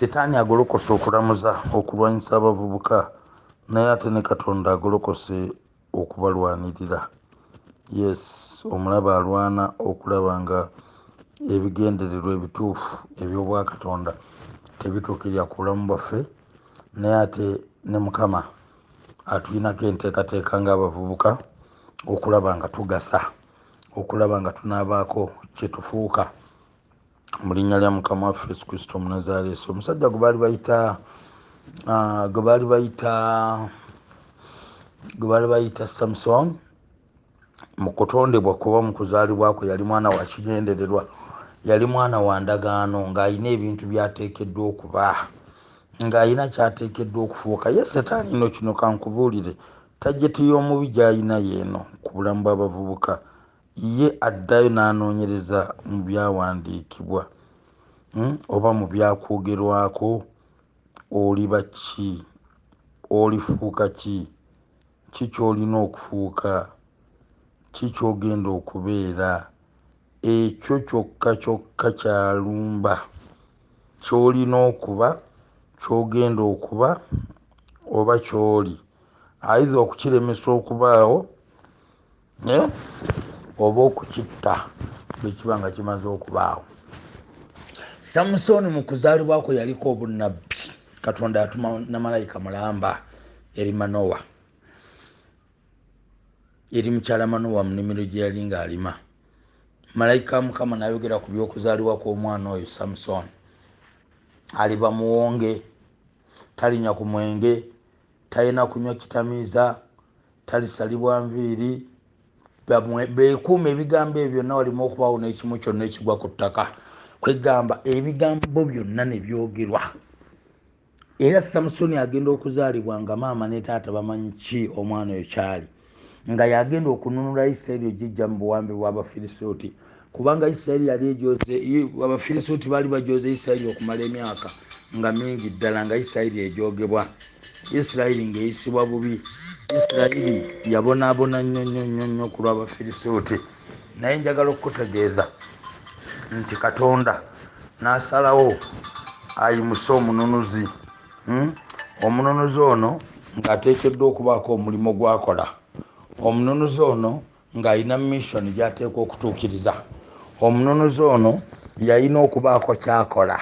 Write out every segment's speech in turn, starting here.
Setaani agolokose okulamuza okulwanyisa abavubuka, naye ate ne Katonda agolokose okubalwanirira. Yes, omulabe alwana okulaba nga ebigendererwa ebituufu eby'Obwakatonda tebituukirira ku bulamu bwaffe, naye ate ne Mukama atulinako enteekateeka ng'abavubuka okulaba nga tugasa, okulaba nga tunaabaako kye tufuuka mu linnya lya Mukama waffe Yesu Kristo Omunazaalesi. Omusajja gwe baali bayita gwe baali bayita gwe baali bayita Samusoni, mu kutondebwa kuba mu kuzaalibwa kwe yali mwana wa kigendererwa, yali mwana wa ndagaano, ng'alina ebintu by'ateekeddwa okuba, ng'alina ky'ateekeddwa okufuuka. Ye Setaani nno kino kankubuulire, tajeti y'omubi gy'alina yeeno ku bulamu bw'abavubuka. Ye addayo n'anoonyereza mu byawandiikibwa, oba mu byakwogerwako, oliba ki, olifuuka ki, ki ky'olina okufuuka, ki ky'ogenda okubeera. Ekyo kyokka kyokka kyalumba, ky'olina okuba, ky'ogenda okuba oba ky'oli. Ayinza okukiremesa okubaawo oba okukitta bwe kiba nga kimaze okubaawo. Samusooni mu kuzaalibwa kwe yaliko obunnabbi. Katonda yatuma na malayika mulamba eri Manowa, eri mukyala Manowa mu nnimiro gye yali ng'alima. Malayika wa Mukama n'ayogera ku by'okuzaalibwa kw'omwana oyo Samusooni. Aliba muwonge, talinywa ku mwenge, talina kunywa kitamiiza, talisalibwa nviiri. Beekuuma ebigambo ebyo byonna, walimu okubaawo n'ekimu kyonna ekigwa ku ttaka. Kwegamba ebigambo byonna ne byogerwa. Era Samusoni agenda okuzaalibwa nga maama ne taata bamanyi ki omwana oyo kyali, nga yagenda okununula Isirayiri ogijja mu buwambe bw'Abafirisuuti, kubanga Isirayiri yali ejoze, Abafirisuuti baali bajoze Isirayiri okumala emyaka nga mingi ddala, nga Isirayiri ejogebwa, Isirayiri ng'eyisibwa bubi, Isirayiri yabonaabona nnyo nnyo nnyo nnyo ku lw'Abafirisuuti. Naye njagala okukutegeeza nti Katonda n'asalawo ayimuse omununuzi. Omununuzi ono ng'ateekeddwa okubaako omulimu gw'akola. Omununuzi ono ng'alina mission gy'ateekwa okutuukiriza. Omununuzi ono yalina okubaako ky'akola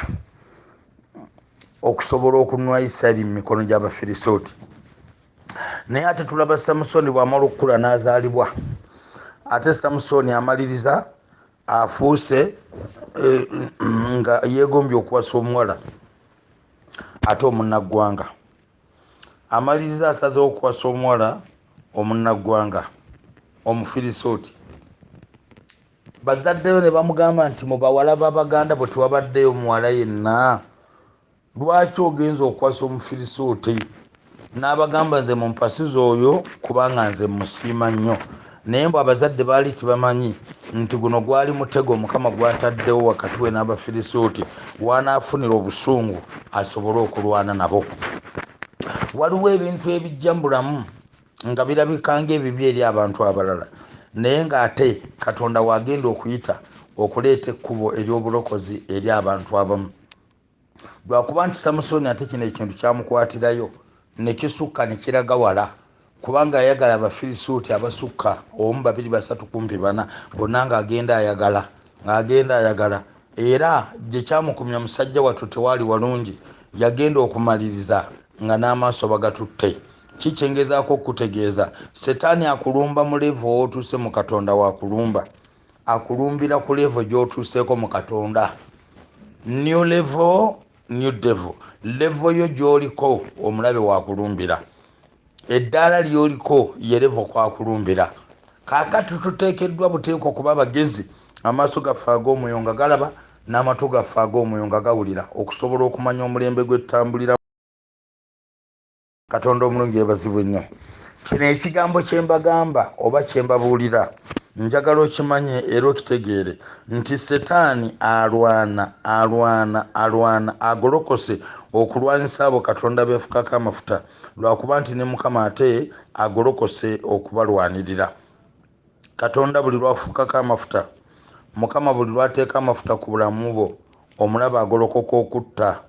okusobola okununula Isirayiri mu mikono gy'Abafirisuuti. Naye ate tulaba Samusoni bw'amala okukula n'azaalibwa, ate Samusoni amaliriza afuuse nga yeegombye okuwasa omuwala ate omunnaggwanga. Amaliriza asazeewo okuwasa omuwala omunnaggwanga Omufirisuuti. Bazadde be ne bamugamba nti mu bawala b'Abaganda bwe tewabaddeyo muwala yenna, lwaki ogenza okuwasa Omufirisuuti? N'abagamba, nze mumpasize oyo kubanga nze musiima nnyo. Naye mbu abazadde baali tebamanyi nti guno gwali mutego Mukama gw'ataddewo wakati we n'Abafirisuuti, w'anaafunira obusungu asobole okulwana nabo. Waliwo ebintu ebijja mu bulamu nga birabika ng'ebibi eri abantu abalala, naye ng'ate Katonda w'agenda okuyita okuleeta ekkubo ery'obulokozi eri abantu abamu. Lwakuba nti Samusoni ate kino ekintu kyamukwatirayo ne kisukka ne kiraga wala, kubanga ayagala Abafirisuuti abasukka omu, babiri, basatu, kumpi bana, bonna ng'agenda ayagala, ng'agenda ayagala. Era gye kyamukumya musajja wattu tewaali walungi, yagenda okumaliriza nga n'amaaso bagatutte. Kikyengezaako okukutegeeza, Setaani akulumba mu level w'otuuse mu Katonda, wakulumba akulumbira ku level gy'otuuseeko mu Katonda. New level, new devil. Level yo gy'oliko omulabe wakulumbira, eddaala ly'oliko ye level kwakulumbira. Kaakati tuteekeddwa buteekwa kuba bagezi, amaaso gaffe ag'omwoyo nga galaba n'amatu gaffe ag'omwoyo nga gawulira, okusobola okumanya omulembe gwe tutambulira. Katonda omulungi yeebazibwe nnyo. Kino ekigambo kye mbagamba oba kye mbabuulira, njagala okimanye era okitegeere nti Setaani alwana, alwana, alwana, agolokose okulwanyisa abo Katonda beefukako amafuta, lwakuba nti ne Mukama ate agolokose okubalwanirira. Katonda buli lwakufukako amafuta, Mukama buli lw'ateeka amafuta ku bulamu bwo, omulaba agolokoka okutta,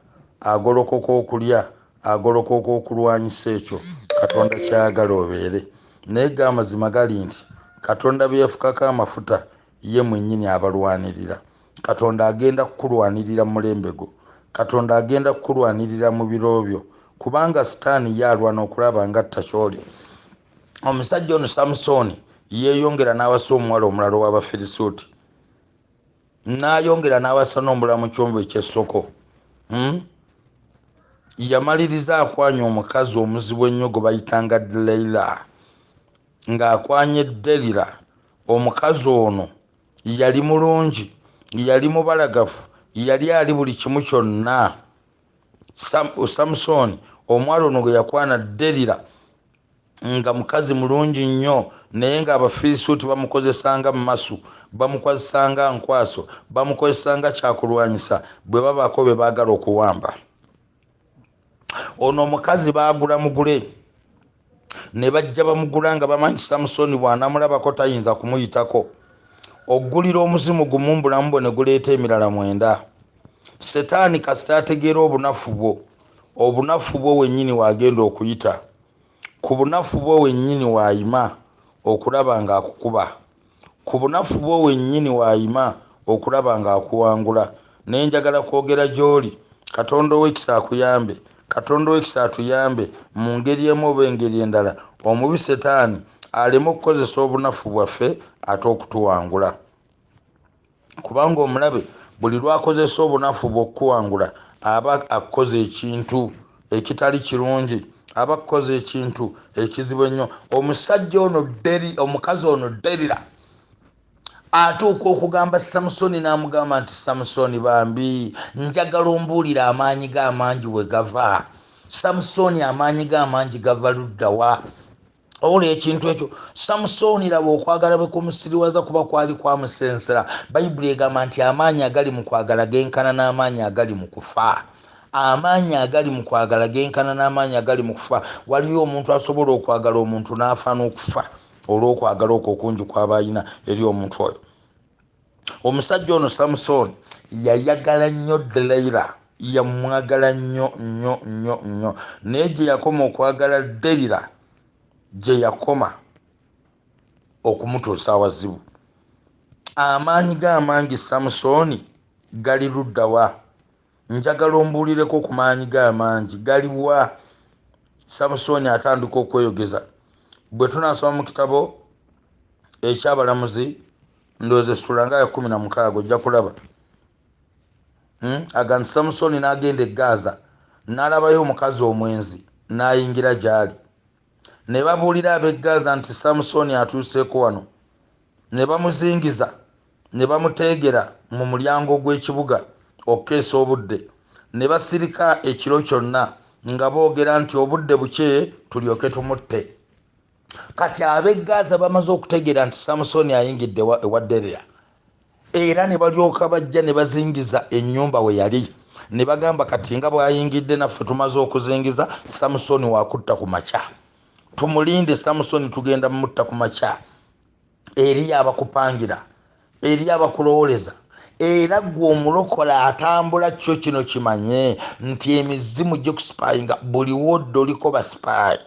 Agolokoka okulya, agolokoka okulwanyisa ekyo Katonda kyayagala obeere. Naye ga amazima gali nti Katonda bye yafukako amafuta ye mwennyini abalwanirira. Katonda agenda kukulwanirira mu mulembe gwo. Katonda agenda kukulwanirira mu biro byo, kubanga Sitaani ye alwana okulaba nga atta ky'oli. Omusajja ono Samusooni yeeyongera n'awasa omuwala omulala ow'Abafirisuuti, n'ayongera n'awasa n'omulala mu kyombo eky'Essoko. Yamaliriza akwanya omukazi omuzibu ennyo gwe bayitanga Delaila, ng'akwanye Delila. Omukazi ono yali mulungi, yali mubalagavu, yali ali buli kimu kyonna. Samusooni omuwala ono gwe yakwana Delila nga mukazi mulungi nnyo, naye ng'Abafirisuuti bamukozesanga masu, bamukozesanga nkwaso, bamukozesanga kyakulwanyisa bwe babaako be baagala okuwamba. Ono omukazi baagula mugule, ne bajja bamugula nga bamanyi Samusooni bw'anamulabako tayinza kumuyitako. Oggulira omuzimu gumu mu bulamu bwe ne guleeta emirala 9. Setaani kasita ategeera obunafu bwo, obunafu bwo wennyini w'agenda okuyita. Ku bunafu bwo wennyini w'ayima okulaba ng'akukuba. Ku bunafu bwo wennyini w'ayima okulaba ng'akuwangula. Naye njagala kwogera gy'oli, Katonda ow'ekisa akuyambe, Katonda ow'ekisa atuyambe mu ngeri emu oba engeri endala, omubi Setaani aleme okukozesa obunafu bwaffe ate okutuwangula. Kubanga omulabe buli lw'akozesa obunafu bw'okuwangula aba akoze ekintu ekitali kirungi, aba akoze ekintu ekizibu ennyo. Omusajja ono omukazi ono Delila atuuka okugamba Samusooni n'amugamba nti Samusooni bambi njagala ombuulire amaanyi ge amangi we gava. Samusooni amaanyi ge amangi gava ludda wa? Owulira ekintu ekyo? Samusooni laba okwagala bwe kumusiriwaza kuba kwali kwamusensera. Bayibuli egamba nti amaanyi agali mu kwagala genkana n'amaanyi agali mu kufa. Amaanyi agali mu kwagala genkana n'amaanyi agali mu kufa. Waliyo omuntu asobola okwagala omuntu n'afa n'okufa olw'okwagala okwo okungi kw'aba alina eri omuntu oyo. Omusajja ono Samusooni yayagala nnyo Delaila, yamwagala nnyo nnyo nnyo nnyo, naye gye yakoma okwagala Delila gye yakoma okumutuusa awazibu. Amaanyi ge amangi Samusooni gali ludda wa? Njagala ombuulireko ku maanyi ge amangi gali wa? Samusooni atandika okweyogeza. Bwe tunaasoma mu kitabo eky'Abalamuzi, ndowooza essula nga ya 16, ojja kulaba. Agamba Samusooni n'agenda e Gaaza, n'alabayo omukazi omwenzi, n'ayingira gy'ali. Ne babuulira ab'e Gaaza nti Samusooni atuuseeko wano. Ne bamuzingiza, ne bamuteegera mu mulyango gw'ekibuga okukeesa obudde. Ne basirika ekiro kyonna nga boogera nti obudde bukye tulyoke tumutte. Kati ab'e Gaaza bamaze okutegeera nti Samusooni ayingidde ewa Delila, era ne balyoka bajja ne bazingiza ennyumba we yali. Ne bagamba kati nga bw'ayingidde naffe tumaze okuzingiza, Samusooni wakutta ku makya. Tumulinde Samusooni, tugenda mutta ku makya. Eri abakupangira, eri abakulowooleza, era ggwe omulokola atambula kyo kino kimanye nti emizimu gikusipayinga. Buli wodde oliko basipaayi,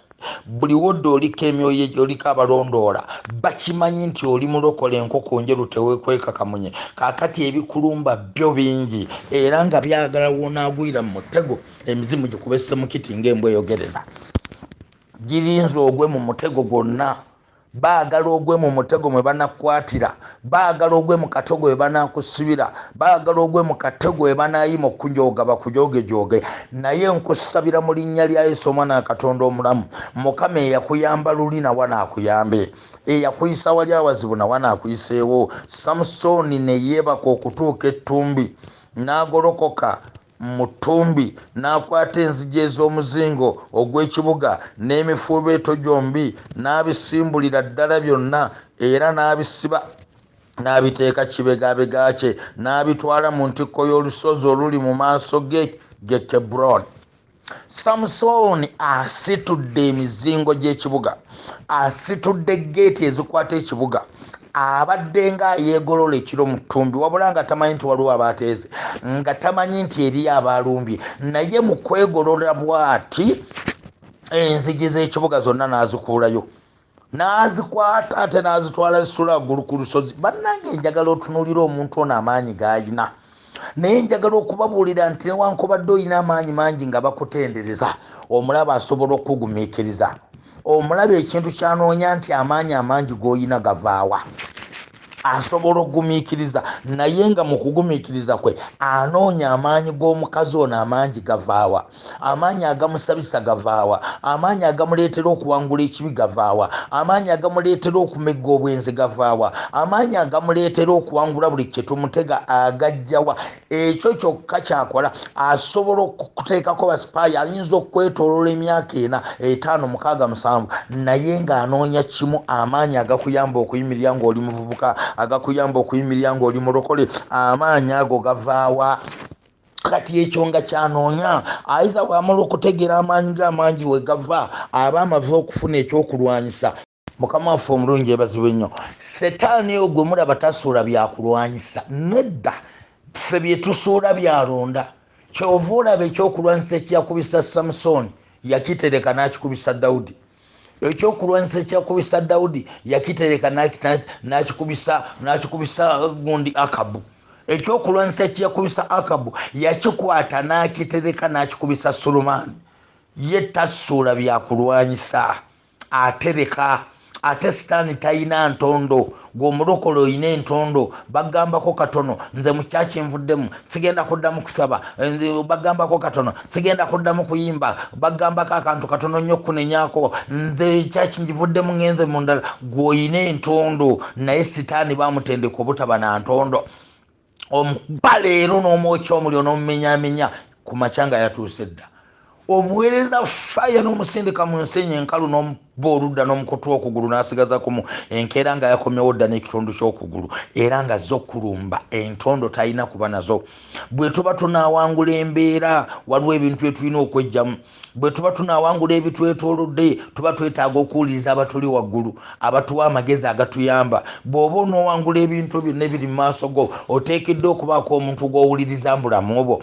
buli wodde oliko emyoyo, oliko abalondoola, bakimanyi nti oli mulokola. Enkoko njeru teweekweka kamunye. Kaakati ebikulumba byo bingi era nga byagala woonaagwira mu mutego, emizimu gikube ssemukiti ng'embwa eyogereza. Girinze ogwe mu mutego gwonna, baagala ogwe mu mutego mwe banakwatira, baagala ogwe mu katego we banakusibira, baagala ogwe mu katego we banaayima okujooga bakujoogejoge. Naye nkusabira mu linnya lya Yesu omwana wa Katonda omulamu, Mukama eyakuyamba luli nawa naakuyambe, eyakuyisa wali awazibu nawa naakuyiseewo. Samusooni ne yeebaka okutuuka ettumbi, n'agolokoka mu ttumbi, n'akwata enzigi ez'omuzingo ogw'ekibuga n'emifuubeeto gyombi, n'abisimbulira ddala byonna, era n'abisiba n'abiteeka kibegabega kye, n'abitwala mu ntikko y'olusozi oluli mu maaso ge ge Kebbulooni. Samusooni asitudde emizingo gy'ekibuga, asitudde geeti ezikwata ekibuga, Abadde nga yeegolola ekiro mu ttumbi, wabula nga tamanyi nti waliwo abateeze, nga tamanyi nti eriyo abalumbye, naye mu kwegolola bw'ati enzigi z'ekibuga zonna n'azikuulayo, n'azikwata ate n'azitwala zisula waggulu ku lusozi. Bannange, njagala otunuulira omuntu ono amaanyi g'ayina, naye njagala okubabuulira nti newankubadde olina amaanyi mangi nga bakutendereza, omulaba asobola okukugumiikiriza. Omulaba ekintu kyanoonya nti amaanyi amangi g'olina gavaawa, asobola okugumiikiriza, naye nga mu kugumiikiriza kwe anoonya amaanyi g'omukazi ono amangi gavaawa, amaanyi agamusabisa gavaawa, amaanyi agamuleetera okuwangula ekibi gavaawa, amaanyi agamuleetera okumegga obwenzi gavaawa, amaanyi agamuleetera okuwangula buli kye tumutega agajjawa. Ekyo kyokka kyakola, asobola okuteekako basipaayi, ayinza okwetooloola emyaka 4, 5, 6, 7, naye ng'anoonya kimu, amaanyi agakuyamba okuyimirira ng'oli muvubuka, agakuyamba okuyimirira ng'oli mulokole, amaanyi ago gavaawa. Kati ekyo nga kyanoonya, ayiza bw'amala okutegeera amaanyi ge amangi we gava, aba amaze okufuna ekyokulwanyisa. Mukama waffe omulungi yeebazibwe nnyo. Setaani ogwe mulaba tasuula byakulwanyisa, nedda, ffe bye tusuula byalonda. Kyova olaba ekyokulwanyisa ekyakubisa Samusooni yakitereka n'akikubisa Dawudi, ekyokulwanyisa ekyakubisa Dawudi yakitereka n'akikubisa gundi Akabu, ekyokulwanyisa ekyakubisa Akabu yakikwata n'akitereka n'akikubisa Sulemaani. Ye tasuula byakulwanyisa, atereka. Ate Sitaani talina ntondo, gw'omulokole olina entondo, bagambako katono nze mu kyaki nvuddemu sigenda kuddamu kusaba, bagambako katono sigenda kuddamu kuyimba, bagambako akantu katono nnyo okunenyako, nze kyaki ngivuddemu ngenze mu ndala. Gw'olina entondo, naye Sitaani bamutendeka obutaba na ntondo. Omukuba leero n'omwokya omuliro n'omumenyaamenya, ku makya nga yatuuse dda. Omuweereza faya n'omusindika mu nsenyi enkalu n'omuba oludda n'omukutu okugulu n'asigaza kumu, enkeera nga yakomyewo dda n'ekitundu ky'okugulu, era nga zo kulumba entondo talina kuba nazo. Bwe tuba tunaawangula embeera, waliwo ebintu bye tulina okwejjamu. Bwe tuba tunaawangula ebitwetoolodde, tuba twetaaga okuwuliriza abatuli waggulu, abatuwa amagezi agatuyamba. Bw'oba onoowangula ebintu byonna ebiri mu maaso go, oteekeddwa okubaako omuntu gw'owuliriza mu bulamu bwo,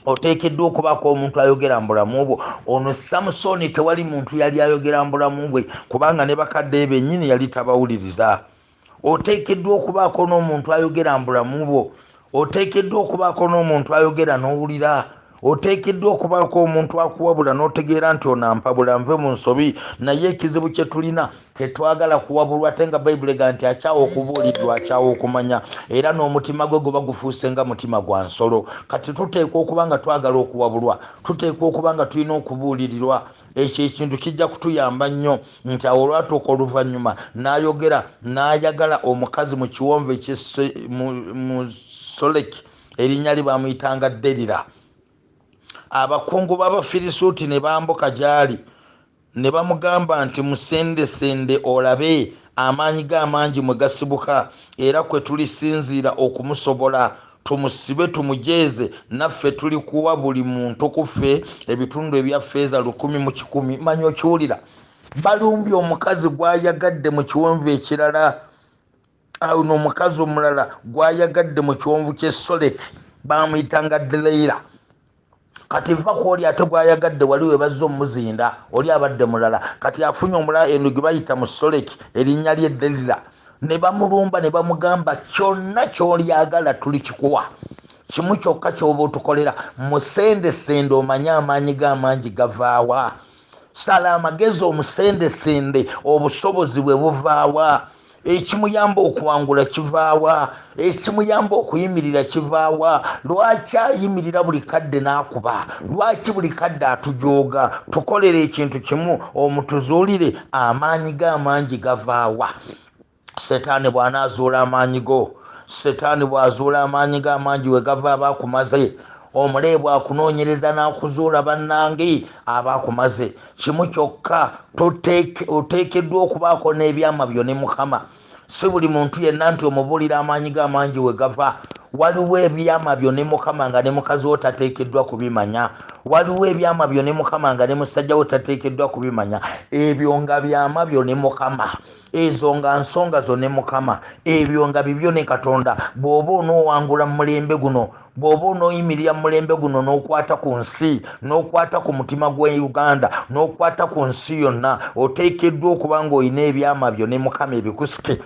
oteekeddwa okubaako omuntu ayogera mu bulamu bwo. Ono Samusooni tewali muntu yali ayogera mu bulamu bwe, kubanga ne bakadde be bennyini yali tabawuliriza. Oteekeddwa okubaako n'omuntu ayogera mu bulamu bwo, oteekeddwa okubaako n'omuntu ayogera n'owulira, oteekeddwa okubaako omuntu akuwabula n'otegeera nti ono ampabula nve mu nsobi. Naye ekizibu kye tulina, tetwagala kuwabulwa, ate nga Bayibuli egamba nti akyawa okubuulirirwa, akyawa okumanya, era n'omutima gwe guba gufuuse nga mutima gwa nsolo. Kati tuteekwa okuba nga twagala okuwabulwa, tuteekwa okuba nga tulina okubuulirirwa. Ekyo ekintu kijja kutuyamba nnyo nti awo olwatuuka oluvannyuma n'ayogera n'ayagala omukazi mu kiwonvu mu Soleki, erinnya lye bamuyitanga Derira. Abakungu b'Abafirisuuti ne bambuka gy'ali ne bamugamba nti musendesende olabe amaanyi ge amangi mwe gasibuka, era kwe tulisinziira okumusobola, tumusibe tumujeeze, naffe tulikuwa buli muntu ku ffe ebitundu ebya ffeeza 1,100. Manyi okiwulira, balumbye omukazi gw'ayagadde mu kiwonvu ekirala, awo n'omukazi omulala gw'ayagadde mu kiwonvu ky'e Soleki, bamuyitanga Derira. Kati va ku oli ate gw'ayagadde wali we bazze omuzinda, oli abadde mulala, kati afunye omulala eno gwe bayita mu Soleki, erinnya lye Derira. Ne bamulumba ne bamugamba kyonna ky'olyagala tulikikuwa, kimu kyokka ky'oba otukolera, musendesende omanye amaanyi ge amangi gavaawa. Sala amagezi omusendesende obusobozi bwe buvaawa, ekimuyamba okuwangula kivaawa, ekimuyamba okuyimirira kivaawa. Lwaki ayimirira buli kadde n'akuba? Lwaki buli kadde atujooga? Tukolere ekintu kimu, omutuzuulire amaanyi ge amangi gavaawa. Setaani bw'anaazuula amaanyi go, Setaani bw'azuula amaanyi ge amangi we gava aba akumaze. Omulabe bw'akunoonyereza n'akuzuula bannange aba akumaze. Kimu kyokka oteekeddwa okubaako n'ebyama byo ne Mukama. Si buli muntu yenna nti omubuulira amaanyi ge amangi we gava. Waliwo ebyama byo ne Mukama nga ne mukazi wo tateekeddwa kubimanya. Waliwo ebyama byo ne Mukama nga ne musajja wo tateekeddwa kubimanya. Ebyo nga byama byo ne Mukama, ezo nga nsonga zo ne Mukama, ebyo nga bibyo ne Katonda. Bw'oba onoowangula mu mulembe guno, bw'oba onooyimirira mu mulembe guno n'okwata ku nsi, n'okwata ku mutima gwa Uganda, n'okwata ku nsi yonna, oteekeddwa okuba ng'olina ebyama byo ne Mukama ebikusike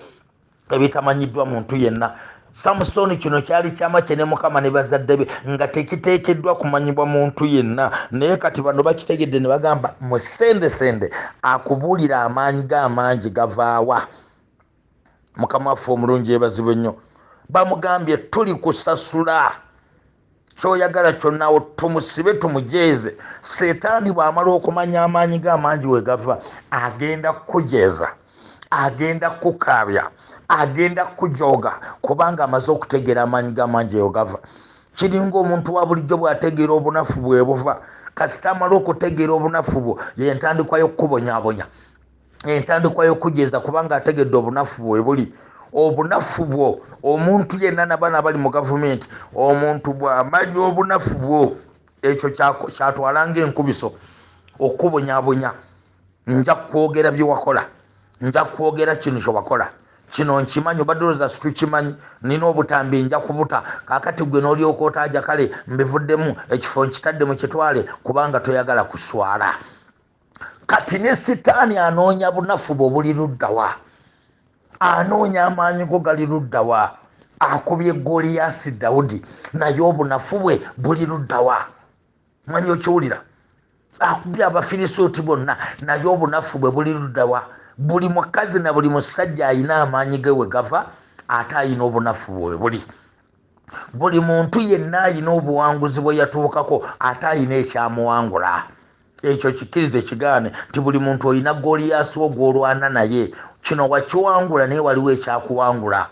ebitamanyiddwa muntu yenna. Samusoni kino kyali kyama kye ne Mukama ne bazadde be nga tekiteekeddwa kumanyibwa muntu yenna. Naye kati bano bakitegedde ne bagamba musendesende akubuulira amaanyi ge amangi gavaawa. Mukama waffe omulungi yeebazibwe nnyo. Bamugambye tuli kusasula kyoyagala kyonna, tumusibe tumujeeze. Setaani bw'amala okumanya amaanyi ge amangi we gava, agenda kukujeeza, agenda kukukaabya, agenda kujoga, kubanga amaze okutegeera amaanyi g'amangi eyo gava. Kiringa omuntu wa bulijjo bw'ategeera obunafu bwe buva. Kasita amala okutegeera obunafu bwo, yentandikwa y'okukubonyaabonya, entandikwa y'okujeeza, kubanga ategedde obunafu bwe buli. Obunafu bwo omuntu yenna n'abaana abali mu gavumenti, omuntu bw'amanya obunafu bwo, ekyo kyatwalanga enkubiso okubonyaabonya. Nja kwogera bye wakola, nja kwogera kino kye wakola, kino nkimanyi, obadde olowooza situkimanyi, nina obutambi nja kubuta. Kaakati gwe n'olyoka otaaja, kale mbivuddemu, ekifo nkitadde mu kitwale, kubanga toyagala kuswala. Kati ne Sitaani anoonya bunafu bwo buli luddawa, anoonya amaanyi go gali luddawa. Akubye Goliyasi Dawudi, naye obunafu bwe buli luddawa. Mmanyi okiwulira? Akubye Abafirisuuti bonna, naye obunafu bwe buli luddawa. Buli mukazi na buli musajja alina amaanyi ge we gava, ate alina obunafu bwe buli. Buli muntu yenna alina obuwanguzi bwe yatuukako, ate alina ekyamuwangula. Ekyo kikkirize kigaane nti buli muntu olina Goliyasi wo gw'olwana naye. Kino wakiwangula, naye waliwo ekyakuwangula.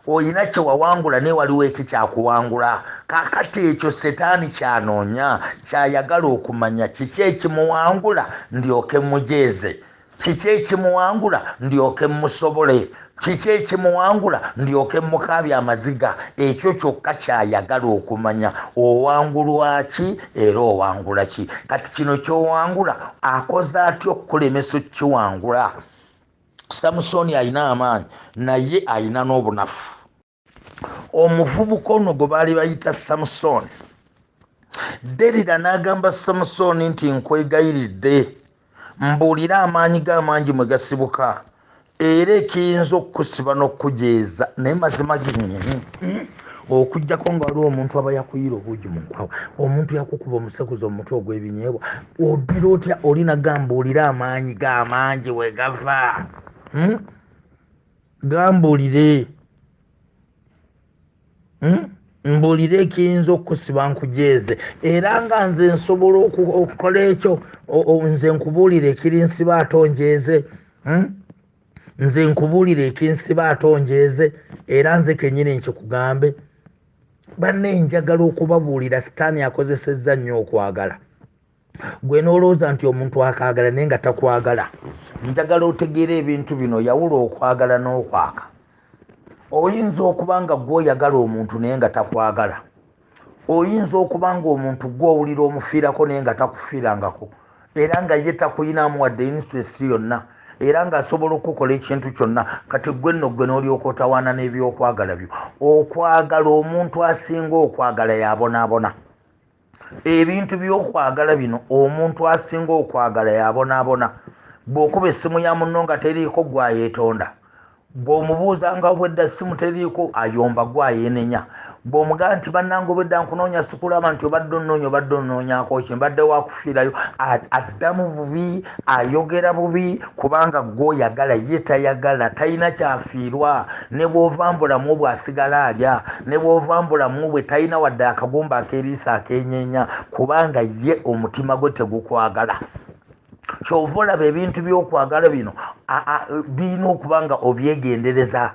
Olina kye wawangula, naye waliwo ekikyakuwangula. Kaakati ekyo Setaani kyanoonya, kyayagala okumanya kiki ekimuwangula ndyoke mujeeze, kiki ekimuwangula ndyoke musobole, kiki ekimuwangula ndyoke mukaabye amaziga. Ekyo kyokka kyayagala okumanya, owangulwa ki era owangula ki. Kati kino ky'owangula akoze atya okukulemesa okukiwangula? Samusoni alina amaanyi, naye alina n'obunafu. Omuvubuka ono gwe baali bayita Samusoni, Derira n'agamba Samusoni nti nkwegayiridde mbuulire amaanyi g'amangi mwe gasibuka, era ekiyinza okukusiba n'okukujeeza. Naye mazima gennyini, okuggyako nga waliwo omuntu aba yakuyira obuugi mu nkwawa, omuntu yakukuba omusekuzo mu mutwe ogw'ebinyeebwa, oddira otya oli nagamba mbuulire amaanyi g'amangi we gava? Gambuulire, mbuulire ekiyinza okukusiba nkujeeze, era nga nze nsobola okukola ekyo. Nze nkubuulire ekirinsiba ate onjeeze, nze nkubuulire ekinsiba ate onjeeze, era nze kennyini nkikugambe. Banne njagala okubabuulira, Sitaani akozesezza nnyo okwagala. Gwe n'olowooza nti omuntu akaagala naye nga takwagala. Njagala otegeere ebintu bino, yawula okwagala n'okwaka. Oyinza okuba nga gw'oyagala omuntu naye nga takwagala. Oyinza okuba nga omuntu gw'owulira omufiirako naye nga takufiirangako, era nga ye takuyinaamu wadde interest yonna, era ng'asobola okukola ekintu kyonna. Kati gwe nno gwe n'olyoka otawaana n'ebyokwagala byo. Okwagala omuntu asinga okwagala yabonaabona. Ebintu by'okwagala bino omuntu asinga okwagala yabonaabona. Bw'okuba essimu ya munno nga teriiko gwayeetonda, bw'omubuuza nga obwedda ssimu teriiko ayomba gwayeenenya, bw'omugamba nti bannange obwedda nkunoonya sikulaba nti obadde onnoonya, obadde onnoonyaako ki, mbadde wakufiirayo, addamu bubi, ayogera bubi, kubanga gw'oyagala ye tayagala, talina kyafiirwa. Ne bw'ova mbulamu bwe asigala alya, ne bw'ova mbulamu bwe talina wadde akagumba ak'eriiso akenyeenya, kubanga ye omutima gwe tegukwagala. Ky'ova olaba ebintu by'okwagala bino birina okuba nga obyegendereza,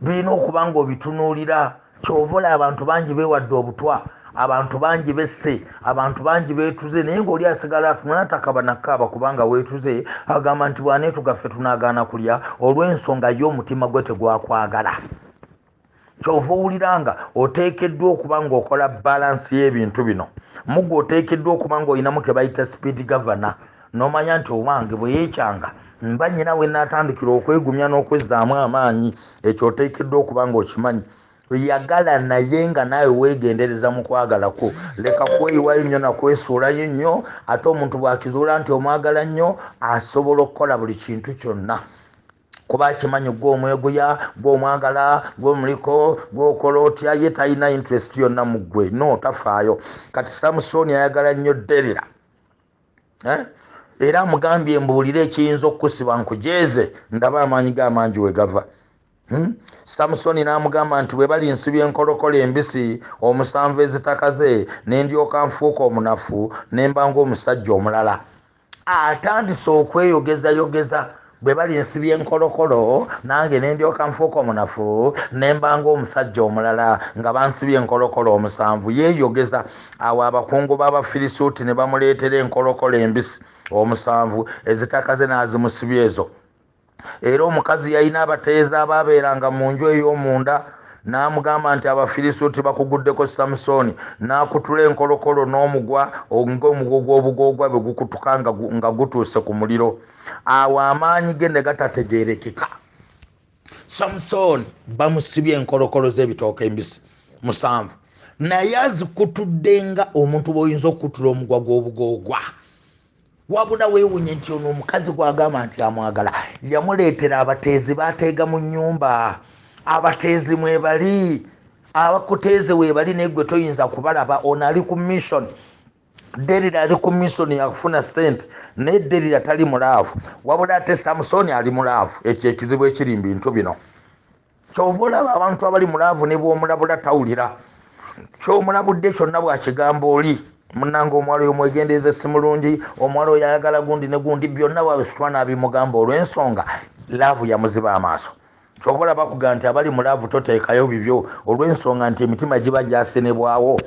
birina okuba nga obitunuulira. Ky'ova olaba abantu bangi beewadde obutwa, abantu bangi besse, abantu bangi beetuze, naye ng'oli asigala atunula takaba nakkaaba kubanga weetuze, agamba nti bw'aneetuga ffe tunaagaana kulya, olw'ensonga ye omutima gwe tegwakwagala. Kyova owulira nga oteekeddwa okuba ng'okola balansi y'ebintu bino. Mugwe oteekeddwa okuba ng'olinamu ke bayita speed governor, n'omanya nti owange bwe yeekyanga mba nnyina we naatandikira okwegumya n'okwezzaamu amaanyi. Ekyo oteekeddwa okuba ng'okimanyi. Yagala naye nga naawe weegendereza mu kwagala kwo, leka kweyiwayo nnyo nakwesuulayo nnyo. Ate omuntu bw'akizuula nti omwagala nnyo, asobola okukola buli kintu kyonna, kuba akimanyi gwe omweguya, gwe omwagala, gwe omuliko, gwe okola otya, ye talina interest yonna mu ggwe, no tafaayo. Kati Samusooni ayagala nnyo Derira, Era amugambye mbuulire ekiyinza okukusiba nkujeeze, ndaba amaanyi ge amangi we gava. Samusoni n'amugamba nti bwe bali nsibye enkolokolo embisi 7 ezitakaze, ne ndyoka nfuuka omunafu ne mba ng'omusajja omulala. Atandise okweyogezayogeza, bwe bali nsibye enkolokolo nange ne ndyoka nfuuka omunafu ne mba ng'omusajja omulala, nga bansibye enkolokolo 7. Yeeyogeza. Awo abakungu b'Abafirisuuti ne bamuleetera enkolokolo embisi 7 ezitakaze n'azimusibya ezo. Era omukazi yalina abateezi abaabeeranga mu nju ey'omunda, n'amugamba nti Abafirisuuti bakuguddeko Samusooni. N'akutula enkolokolo n'omugwa ng'omugwa gw'obugoogwa bwe gukutuka nga gutuuse ku muliro. Awo amaanyi ge ne gatategeerekeka. Samusooni bamusibye enkolokolo z'ebitooke embisi 7, naye azikutudde nga omuntu bw'oyinza okukutula omugwa gw'obugoogwa. Wabula weewuunye nti ono omukazi gw'agamba nti amwagala yamuleetera abateezi baateega mu nnyumba. Abateezi mwebali, abakuteeze weebali, naye gwe toyinza kubalaba. Ono ali ku mission, Derira ali ku mission yakufuna ssente, naye Derira tali mu laavu, wabula ate Samusooni ali mu laavu. Ekyo ekizibu ekiri mu bintu bino. Kyova olaba abantu abali mu laavu ne bw'omulabula tawulira. Ky'omulabudde kyonna bw'akigamba oli munnange, omuwala oyo mwegendereze si mulungi, omuwala oyo ayagala gundi ne gundi, byonna bw'abisitwa n'abimugamba olw'ensonga laavu yamuziba amaaso. Kyova olaba bakugamba nti abali mu laavu toteekayo bibyo, olw'ensonga nti emitima giba gyasenebwawo.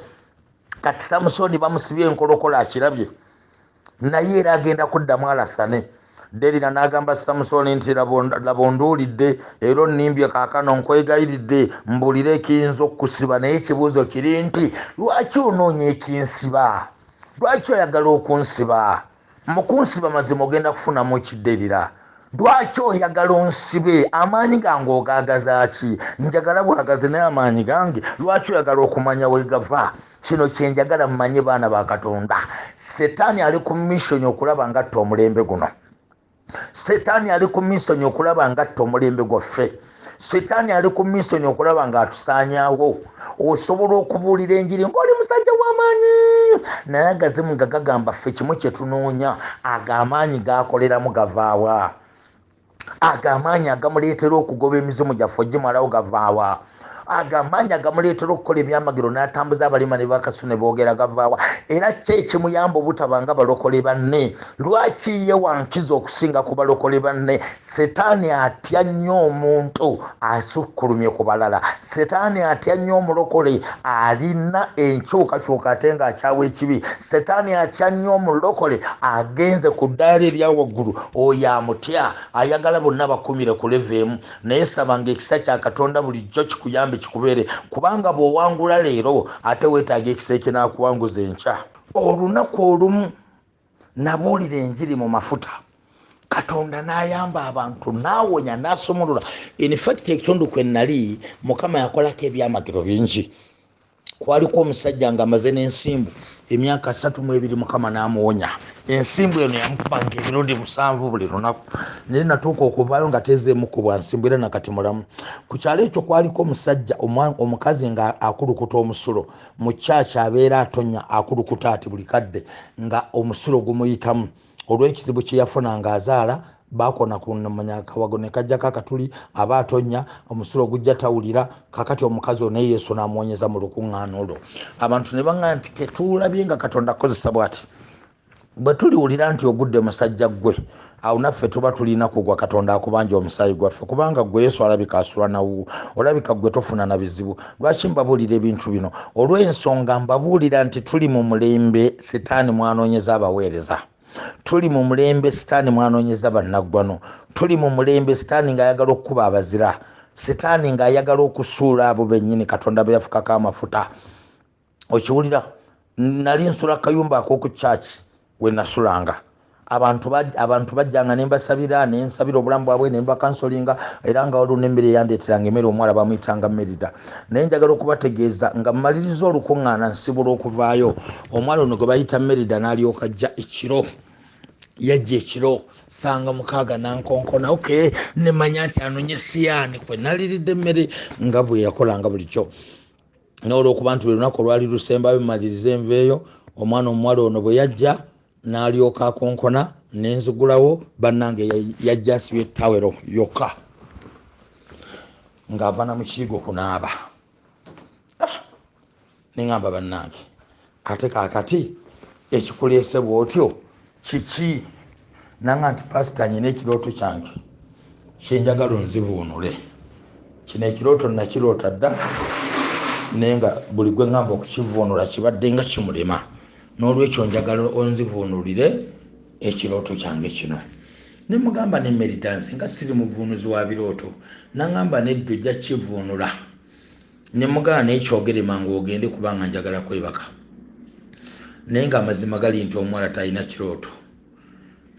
Kati Samusooni bamusibye enkolokolo akirabye, naye era agenda kuddamu alasane. Derira n'agamba Samusooni nti laba onduulidde era onnimbye, kaakano nkwegayiridde mbuulire ekiyinza okukusiba. Naye ekibuuzo kiri nti lwaki onoonya ekinsiba? Lwaki oyagala okunsiba? Mu kunsiba mazima ogenda kufunamu ki, Derira? Lwaki oyagala onsibe? Amaanyi gange ogaagaza ki? Njagala bwagazi, naye amaanyi gange lwaki oyagala okumanya we gava? Kino kye njagala mmanye, baana ba Katonda, Setaani ali ku mission okulaba ngatta omulembe guno. Setaani ali ku mission okulaba ngatta omulembe gwaffe. Setaani ali ku mission okulaba ng'atusaanyaawo. Osobola okubuulira enjiri ng'oli musajja w'amaanyi, naye agazimu nga gagamba ffe kimu kye tunoonya, ago amaanyi gakoleramu gavaawa? Ago amaanyi agamuleetera okugoba emizimu gyaffe ogimalawo gavaawa? Ago amaanyi agamuleetera okukola ebyamagero n'atambuza abalima ne bakasu ne boogera gavaawa? Era ki ekimuyamba obutaba nga balokole banne? Lwaki ye wankiza okusinga ku balokole banne? Setaani atya nnyo omuntu asukkulumye ku balala. Setaani atya nnyo omulokole alina enkyukakyuka ate ng'akyawa ekibi. Setaani atya nnyo omulokole agenze ku ddaala erya waggulu. Oyo amutya, ayagala bonna bakumire ku level emu. Naye sabanga ekisa kya Katonda bulijjo kikuyambe, kikubeere, kubanga bw'owangula leero ate weetaaga ekisa ekinaakuwanguza enkya. Olunaku olumu nabuulira enjiri mu mafuta, Katonda n'ayamba abantu, n'awonya, n'asumulula. In fact, ekitundu kwe nali, Mukama yakolako ebyamagero bingi. Kwaliko omusajja ng'amaze n'ensimbu emyaka 32, Mukama n'amuwonya. Ensimbu eno yamukubanga emirundi 7 buli lunaku, naye natuuka okuvaayo nga tezeemu kubwa nsimbu, era nakati mulamu. Ku kyalo ekyo kwaliko omusajja, omukazi nga akulukuta omusulo mu kyaki, abeera atonya, akulukuta ati buli kadde nga omusulo gumuyitamu olw'ekizibu kye yafuna ng'azaala. Bakona kumanya kawago ne kajjako akatuli, aba atonya omusulo gujja tawulira. Kakati omukazi ono Yesu n'amuwonyeza mu lukuŋŋaana olwo. Abantu ne baŋŋamba nti ketulabye nga Katonda akozesa bw'ati. Bwe tuliwulira nti ogudde musajja ggwe, awo naffe tuba tulina kugwa. Katonda akubanja omusaayi gwaffe, kubanga gwe Yesu alabika asula nawu, olabika gwe tofuna na bizibu. Lwaki mbabuulira ebintu bino? Olw'ensonga mbabuulira nti tuli mu mulembe Sitaani mwanoonyeza abaweereza, tuli mu mulembe Sitaani mwanoonyeza bannaggwano, tuli mu mulembe Sitaani ng'ayagala okukuba abazira. Setaani ng'ayagala okusuula abo bennyini Katonda be yafukako amafuta. Okiwulira? Nali nsula kayumba ak'oku church we nasulanga. Abantu bajjanga ne mbasabira, ne nsabira obulamu bwabwe, ne mbakansolinga, era nga waliwo n'emmere eyandeeteranga emmere, omuwala bamuyitanga Merida. Naye njagala okubategeeza nga mmaliriza olukuŋŋaana nsibula okuvaayo, omuwala ono gwe bayita Merida n'alyoka ajja ekiro. Yajja ekiro sanga 6 nankonkona. Okay, ne manya nti anonye siyaani kwe naliridde emmere nga bwe yakolanga bulijjo. N'olwokuba nti lwe lunaku olwali lusembayo mmalirize enveeyo, omwana omuwala ono bwe yajja n'alyoka akonkona nenzigulawo, bannange yajja asibye ettawero yokka ng'ava na mu kiyigo kunaaba. Ne ŋŋamba bannange, ate kaakati ekikuleese bw'otyo kiki? Nanga nti pasita nyina ekirooto kyange kyenjagala onzivuunule. Kino ekirooto nakiroota dda, naye nga buli gwe ŋŋamba okukivuunula kibadde nga kimulema. N'olwekyo njagala onzivuunulire ekirooto kyange kino. Ne mugamba ne Merida nze nga siri muvuunuzi wa birooto. N'aŋŋamba nedda ojja kivuunula. Ne mugamba naye kyogere mangu ogende kubanga njagala kwebaka. Naye ng'amazima gali nti omuwala talina kirooto.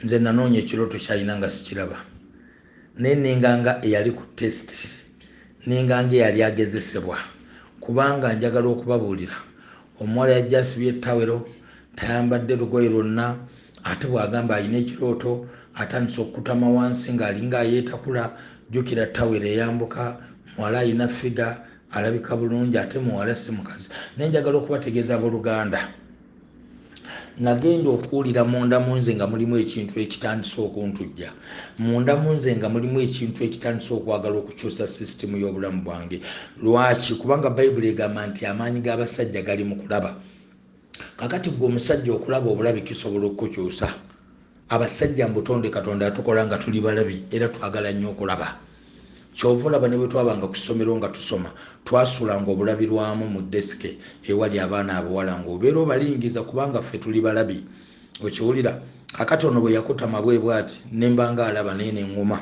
Nze nanoonya ekirooto ky'alina nga sikiraba. Naye nenganga eyali ku test, nenganga eyali agezesebwa, kubanga njagala okubabuulira. Omuwala yajja asibye ettawero, tayambadde lugoye lwonna, ate bw'agamba alina ekirooto, atandise okukutama wansi ng'alinga ayeetakula. Jjukira ttawero eyambuka, muwala alina figa, alabika bulungi, ate muwala si mukazi. Naye njagala okubategeeza abooluganda, nagenda okuwulira munda mu nze nga mulimu ekintu ekitandise okuntujja, munda mu nze nga mulimu ekintu ekitandise okwagala okukyusa sisitimu y'obulamu bwange. Lwaki? Kubanga Bayibuli egamba nti amaanyi g'abasajja gali mu kulaba. Kakati gwe omusajja okulaba obulabi kisobola okukukyusa. Abasajja mu butonde Katonda atukola nga tuli balabi, era twagala nnyo okulaba. Ky'ova olaba ne bwe twabanga ku ssomero nga tusoma, twasulanga obulabirwamu mu desike ewali abaana abawala ng'obeera obalingiza kubanga ffe tuli balabi. Okiwulira? Kakati ono bwe yakutama bwe bw'ati, ne mba nga alaba naye ne ŋŋuma.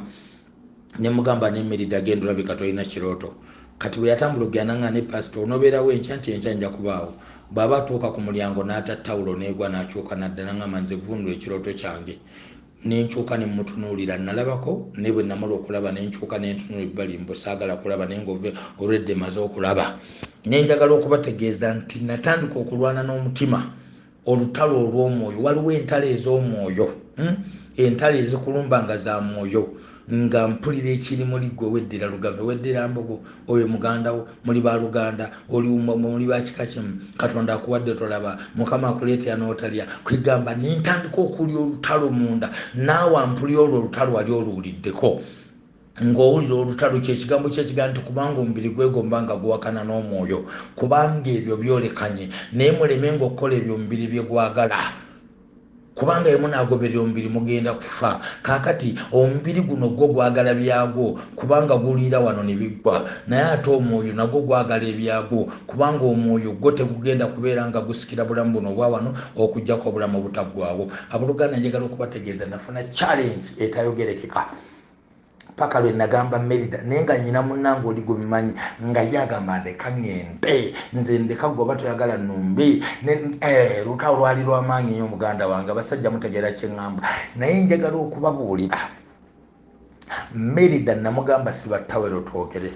Ne mugamba ne Merida genda olabika tolina kirooto. Kati bwe yatambula okugenda n'aŋŋamba ne pasita onoobeerawo enkya nti enkya nja kubaawo. Bw'aba atuuka ku mulyango n'ata ttawulo n'egwa n'akyuka n'adda n'aŋŋamba nze vvuunula ekirooto kyange. Ne nkyuka ne mmutunuulira, nalabako, naye bwe namala okulaba ne nkyuka ne ntunula ebbali mbu saagala kulaba, naye ng'ove olwedde maze okulaba. Ne njagala okubategeeza nti natandika okulwana n'omutima, olutalo olw'omwoyo. Waliwo entalo ez'omwoyo, entalo ezikulumba nga za mwoyo, nga mpulira ekiri muli ggwe weddira Lugave, weddira Mbogo, oyo muganda wo, muli baluganda, oli muli ba kika kimu, Katonda akuwadde tolaba, Mukama akuleetera n'otalya. Kwegamba ne ntandika okulya olutalo munda, naawe ampulira olwo olutalo wali oluwuliddeko. Ng'owulira olutalo, kyekigambo kyekigamba nti kubanga omubiri gwegomba nga guwakana n'omwoyo, kubanga ebyo byolekanye, naye mulemenga okukola ebyo omubiri bye gwagala. Kubanga ye munaagoberera omubiri mugenda kufa. Kaakati omubiri guno gwo gwagala byagwo, kubanga guliira wano ne biggwa, naye ate omwoyo nagwo gwagala ebyagwo, kubanga omwoyo gwo tegugenda kubeera nga gusikira bulamu buno obwa wano okuggyako obulamu obutaggwaawo. Abooluganda njagala okubategeeza nafuna challenge etayogerekeka paka lwe nagamba Merida, naye nga nnyina munnange oli gwe mmanyi nga ye agamba ndeka ŋŋende, nze ndeka gwe oba toyagala nnumbe. Lutalo lwali lw'amaanyi nnyo muganda wange, abasajja mutegeera kye ŋŋamba. Naye njagala okubabuulira, Merida namugamba siba ttawero twogere,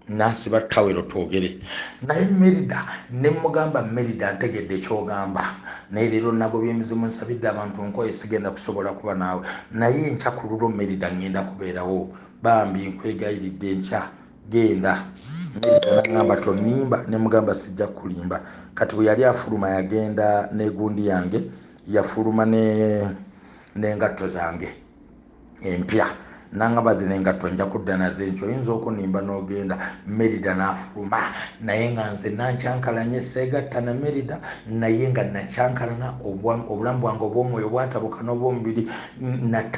n'asiba ttawero twogere. Naye Merida ne mugamba, Merida ntegedde ky'ogamba, naye leero nagobye emizimu, nsabidde abantu, nkoye, sigenda kusobola kuba naawe, naye enkya ku lulwo Merida ŋŋenda kubeerawo, bambi nkwegayiridde enkya genda. Merida n'aŋŋamba tonnimba, ne mugamba sijja kukulimba. Kati bwe yali afuluma yagenda n'egundi yange, yafuluma n'engatto zange empya, n'aŋŋamba zino engatto nja kudda nazo enkya, oyinza okunnimba n'ogenda. Merida n'afuluma, naye nga nze nankyankalanye, seegatta na Merida, naye nga nakyankalana, obulamu bwange obw'omwoyo bwatabuka n'obw'omubiri,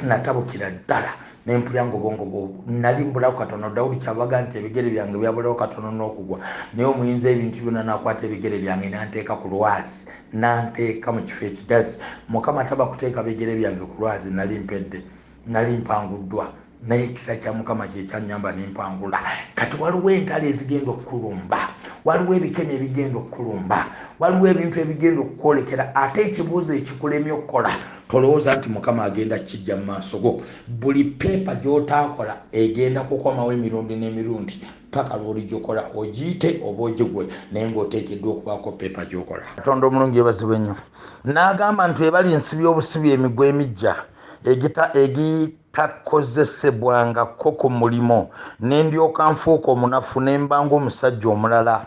natabukira ddala. Ne mpulira nga obwongo nali mbulawo katono. Dawudi kyavaga nti ebigere byange byabulawo katono n'okugwa, naye omuyinza ebintu byonna n'akwata ebigere byange n'anteeka ku lwazi, n'anteeka mu kifo ekigazi. Mukama taba kuteeka bigere byange ku lwazi, nali mpedde, nali mpanguddwa, Naye ekisa kya Mukama kyekyanyamba nempangula. Kati waliwo entalo ezigenda okukulumba, waliwo ebikemi ebigenda okukulumba, waliwo ebintu ebigenda okukwolekera, ate ekibuuzo ekikulemye okukola, tolowooza nti Mukama agenda kijja mu maaso go. Buli peepa gy'otaakola egenda kukomawo emirundi n'emirundi paka lw'oligikola, ogiyite oba ogigwe, naye ng'oteekeddwa okubaako peepa gy'okola. Katonda omulungi yebazibwe nnyo. N'agamba nti ebali nsibi obusibi emigwa emijja egitakozesebwangako ku mulimo, ne ndyoka nfuuka omunafu ne mba ng'omusajja omulala.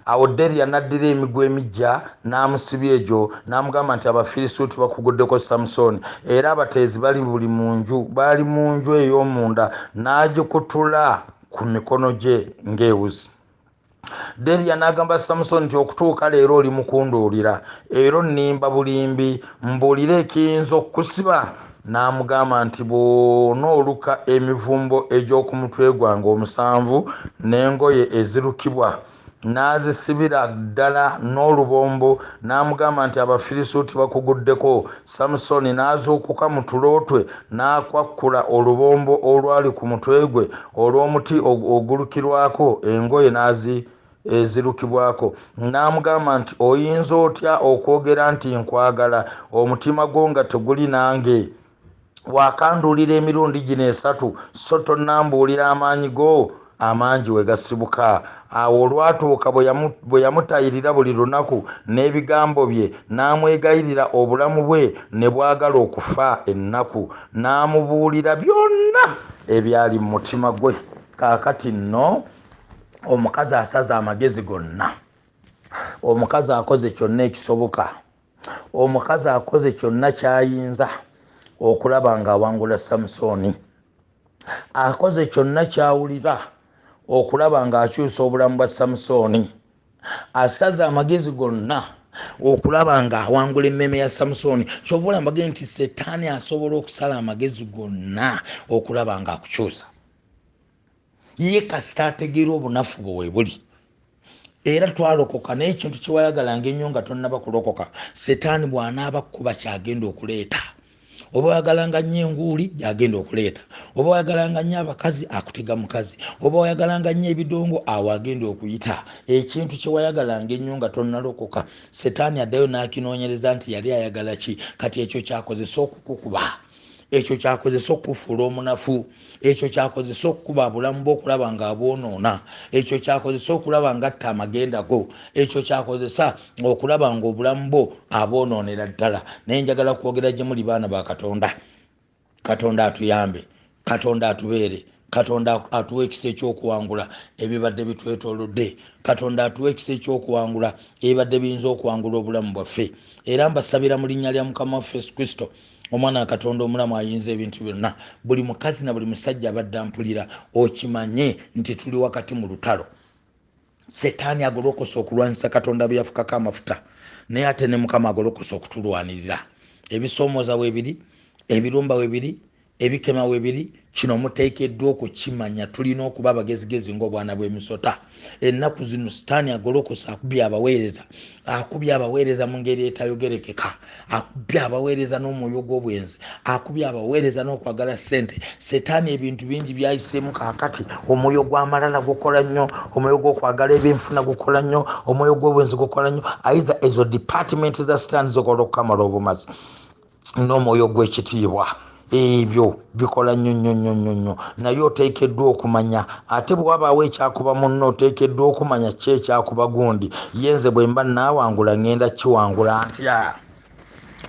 Awo Deriya n'addira emigwa emijja n'amusibya egyo, n'amugamba nti Abafirisuuti bakuguddeko Samusooni, era abateezi bali buli mu nju, baali mu nju ey'omunda, n'agikutula ku mikono gye ng'ewuzi. Deriya n'agamba Samusooni nti okutuuka leero oli mukunduulira, era onnimba bulimbi, mbuulire ekiyinza okukusiba. N'amugamba nti bw'onooluka emivumbo egy'oku mutwe gwange 7 n'engoye ezirukibwa, n'azisibira ddala n'olubombo. N'amugamba nti Abafirisuuti bakuguddeko. Samusooni n'azuukuka mu tulo twe, n'akwakkula olubombo olwali ku mutwe gwe olw'omuti ogulukirwako engoye n'azi ezirukibwako. N'amugamba nti oyinza otya okwogera nti nkwagala, omutima gwo nga teguli nange? Wakanduulira emirundi gino 3, so tonnambuulira amaanyi go amangi we gasibuka. Awo olwatuuka bwe yamutayirira buli lunaku n'ebigambo bye, n'amwegayirira obulamu bwe ne bwagala okufa ennaku, n'amubuulira byonna ebyali mu mutima gwe. Kaakati nno omukazi asaze amagezi gonna, omukazi akoze kyonna ekisoboka, omukazi akoze kyonna ky'ayinza okulaba ng'awangula Samusooni, akoze kyonna ky'awulira okulaba ng'akyusa obulamu bwa Samusooni, asaze amagezi gonna okulaba ng'awangula emmeme ya Samusooni. Kyova olaba mbagambye nti Setaani asobola okusala amagezi gonna okulaba ng'akukyusa. Ye kasita ategeera obunafu bwe we buli. Era twalokoka, naye ekintu kye wayagalanga ennyo nga tonnaba kulokoka, Setaani bw'anaaba kkuba ky'agenda okuleeta. Oba oyagalanga nnyo enguuli, gy'agenda okuleeta. Oba oyagalanga nnyo abakazi, akutega mukazi. Oba oyagalanga nnyo ebidongo, awo agenda okuyita. Ekintu kye wayagalanga ennyo nga tonnalokoka, Setaani addayo n'akinoonyereza nti yali ayagala ki. Kati ekyo ky'akozesa okukukuba, ekyo ky'akozesa okukufuula omunafu, ekyo ky'akozesa okukuba obulamu bwo okulaba ng'abwonoona, ekyo ky'akozesa okulaba ng'atta amagenda go, ekyo ky'akozesa okulaba ng'obulamu bwo abwonoonera ddala. Naye njagala kwogera gye muli baana ba Katonda. Katonda atuyambe, Katonda atubeere, Katonda atuwe ekisa eky'okuwangula ebibadde bitwetoolodde, Katonda atuwe ekisa eky'okuwangula ebibadde biyinza okuwangula obulamu bwaffe. Era mbasabira mu linnya lya Mukama waffe Yesu Kristo, omwana wa Katonda omulamu ayinza ebintu byonna, buli mukazi na buli musajja abadde ampulira, okimanye nti tuli wakati mu lutalo. Setaani agolokosa okulwanyisa Katonda bye yafukako amafuta, naye ate ne Mukama agolokosa okutulwanirira. Ebisoomooza weebiri, ebirumba weebiri, ebikema weebiri, kino muteekeddwa okukimanya. Tulina okuba abagezigezi ng'obwana bw'emisota. Ennaku zino Sitaani agolokosa akubye abaweereza, akubye abaweereza mu ngeri etayogerekeka, akubye abaweereza n'omwoyo gw'obwenzi, akubye abaweereza n'okwagala ssente. Setaani ebintu bingi by'ayiseemu kaakati. Omwoyo gw'amalala gukola nnyo, omwoyo gw'okwagala ebyenfuna gukola nnyo, omwoyo gw'obwenzi gukola nnyo. Ayiza ezo department za Sitaani zikola okukamala obumazi n'omwoyo gw'ekitiibwa. Ebyo bikola nnyo nnyo nnyo nnyo nnyo. Naye oteekeddwa okumanya, ate bwe wabaawo ekyakuba munno, oteekeddwa okumanya ki ekyakuba gundi. Ye nze bwe mba naawangula, ŋŋenda kiwangula ntya?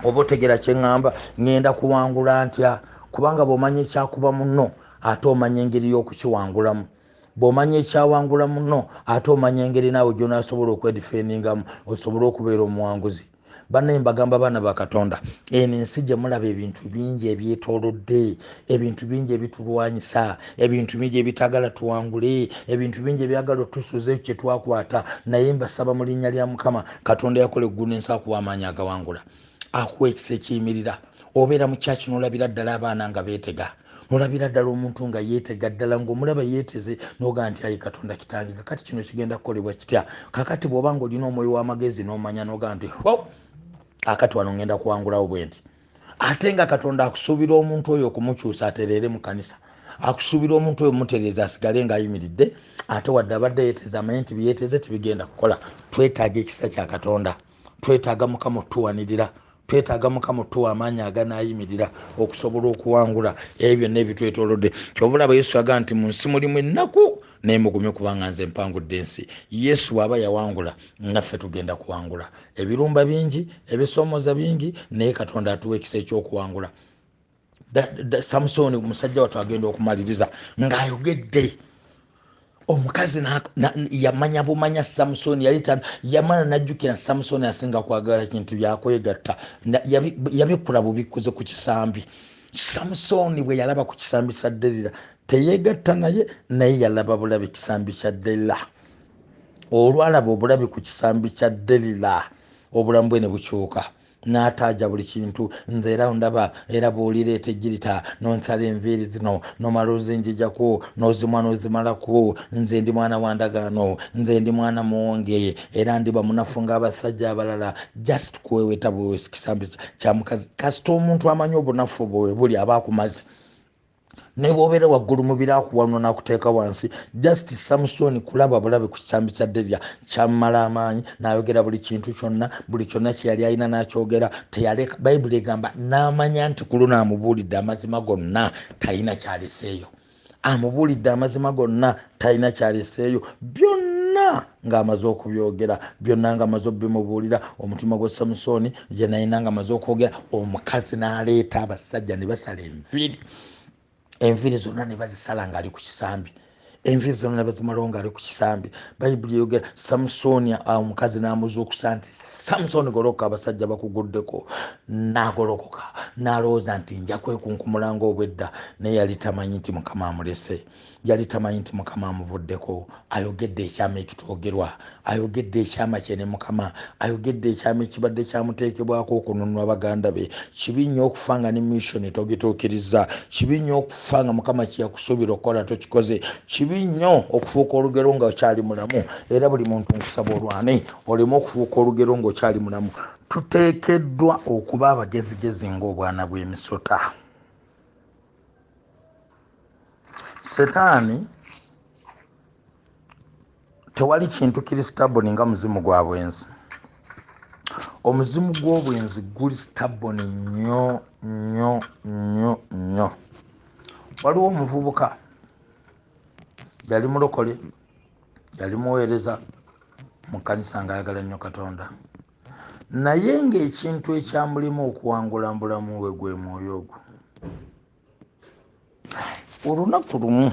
Oba otegeera kye ŋŋamba, ŋŋenda kuwangula ntya? Kubanga bw'omanya ekyakuba munno, ate omanya engeri y'okukiwangulamu. Bw'omanya ekyawangula munno, ate omanya engeri naawe gy'onaasobola okwedifendingamu osobole okubeera omuwanguzi. Bannaye mbagamba baana ba Katonda, eno ensi gye mulaba ebintu bingi ebyetoolodde, ebintu bingi ebitulwanyisa, ebintu bingi ebitagala tuwangule, ebintu bingi ebyagala otusuuza ekyo kye twakwata. Naye mbasaba mu linnya lya Mukama Katonda yakola eggulu n'ensi akuwa amaanyi agawangula, akuwa ekisa ekiyimirira. Obeera mu kyaki n'olabira ddala abaana nga beetega, n'olabira ddala omuntu nga yeetega ddala, ng'omulaba yeeteze, n'ogaa nti ayi Katonda kitange, kakati kino kigenda kukolebwa kitya? Kakati bw'oba ng'olina omwoyo w'amagezi n'omanya, n'ogaa nti ho, akati wano ngenda kuwangulawo bwe nti. Ate nga Katonda akusuubira omuntu oyo okumukyusa atereere mu kanisa, Akusuubira omuntu oyo mutereeza asigale ng'ayimiridde, ate wadde abadde yeeteze amanye nti byeyeeteze tebigenda kukola. Twetaaga ekisa kya Katonda, twetaaga Mukama otuwanirira, twetaaga Mukama otuwa amaanyi aganaayimirira okusobola okuwangula ebyo byonna ebitwetoolodde. Kyova olaba Yesu agamba nti mu nsi mulimu ennaku, naye mugume kubanga nze mpangudde ensi. Yesu bw'aba yawangula, naffe tugenda kuwangula. Ebirumba bingi, ebisoomooza bingi, naye Katonda atuwa ekisa eky'okuwangula. Samusoni omusajja wattu agenda okumaliriza ng'ayogedde. Omukazi yamanya bumanya Samusoni yali yamala n'ajjukira Samusoni asinga kwagala kintu byakwegatta. Yabikula bubikkuze ku kisambi. Samusoni bwe yalaba ku kisambi kya Derira teyeegatta naye, naye yalaba bulabi kisambi kya Derira. Olwalaba obulabi ku kisambi kya Derira, obulamu bwe ne bukyuka, n'ataaja buli kintu. Nze era ndaba era bw'olireeta ejjirita n'onsala enviiri zino n'omala ozinjijako n'ozimwa n'ozimalako, nze ndi mwana wa ndagaano, nze ndi mwana muwonge, era ndiba munafu ng'abasajja abalala. Just kuweweeta bwewesi kisambi kya mukazi. Kasita omuntu amanyi obunafu bwe buli aba akumaze, ne bw'obeera waggulu mu biro akuwanula n'akuteeka wansi. Just Samusoni kulaba bulabe ku kisambi kya Derira kyamumala amaanyi, n'ayogera buli kintu kyonna, buli kyonna kye yali alina n'akyogera. Teyaleka. Bayibuli egamba n'amanya nti ku luno amubuulidde amazima gonna, talina kyaleseeyo. Amubuulidde amazima gonna, talina kyaleseeyo. Byonna ng'amaze okubyogera, byonna ng'amaze okubimubuulira, omutima gwa Samusoni gye nalina ng'amaze okwogera, omukazi n'aleeta abasajja ne basala enviiri. Enviiri zonna ne bazisala ng'ali ku kisambi, enviiri zonna ne bazimalawo ng'ali ku kisambi. Bayibuli eyogera Samusoni, omukazi n'amuzuukusa nti Samusoni golokoka, abasajja bakuguddeko. N'agolokoka n'alowooza nti nja kwekunkumula ng'obwedda, naye yali tamanyi nti Mukama amulese, yali tamanyi nti Mukama amuvuddeko. Ayogedde ekyama ekitwogerwa, ayogedde ekyama kye ne Mukama, ayogedde ekyama ekibadde kyamuteekebwako okununula baganda be. Kibi nnyo okufa nga ne mission togituukiriza, kibi nnyo okufa nga Mukama kye yakusuubira okukola tokikoze, kibi nnyo okufuuka olugero nga okyali mulamu. Era buli muntu nkusaba olwane oleme okufuuka olugero ng'okyali mulamu. Tuteekeddwa okuba abagezigezi ng'obwana bw'emisota. Setaani tewali kintu kiri stubborn nga muzimu gwa bwenzi. Omuzimu gw'obwenzi guli stubborn nnyo nnyo nnyo nnyo. Waliwo omuvubuka yali mulokole, yali muweereza mu kkanisa ng'ayagala nnyo Katonda, naye ng'ekintu ekyamulimu okuwangula mu bulamu bwe gwe mwoyo ogwo. Olunaku lumu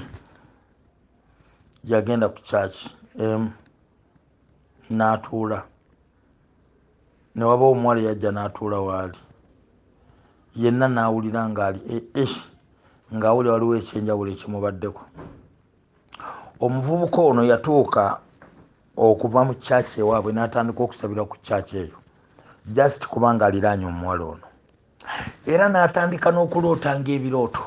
yagenda ku church emu n'atuula, ne wabawo omuwala yajja n'atuula waali, yenna n'awulira ng'ali ng'awulira waliwo ekyenjawulo ekimubaddeko. Omuvubuka ono yatuuka okuva mu church ewaabwe n'atandika okusabira ku church eyo just kubanga aliraanye omuwala ono, era n'atandika n'okulootanga ebirooto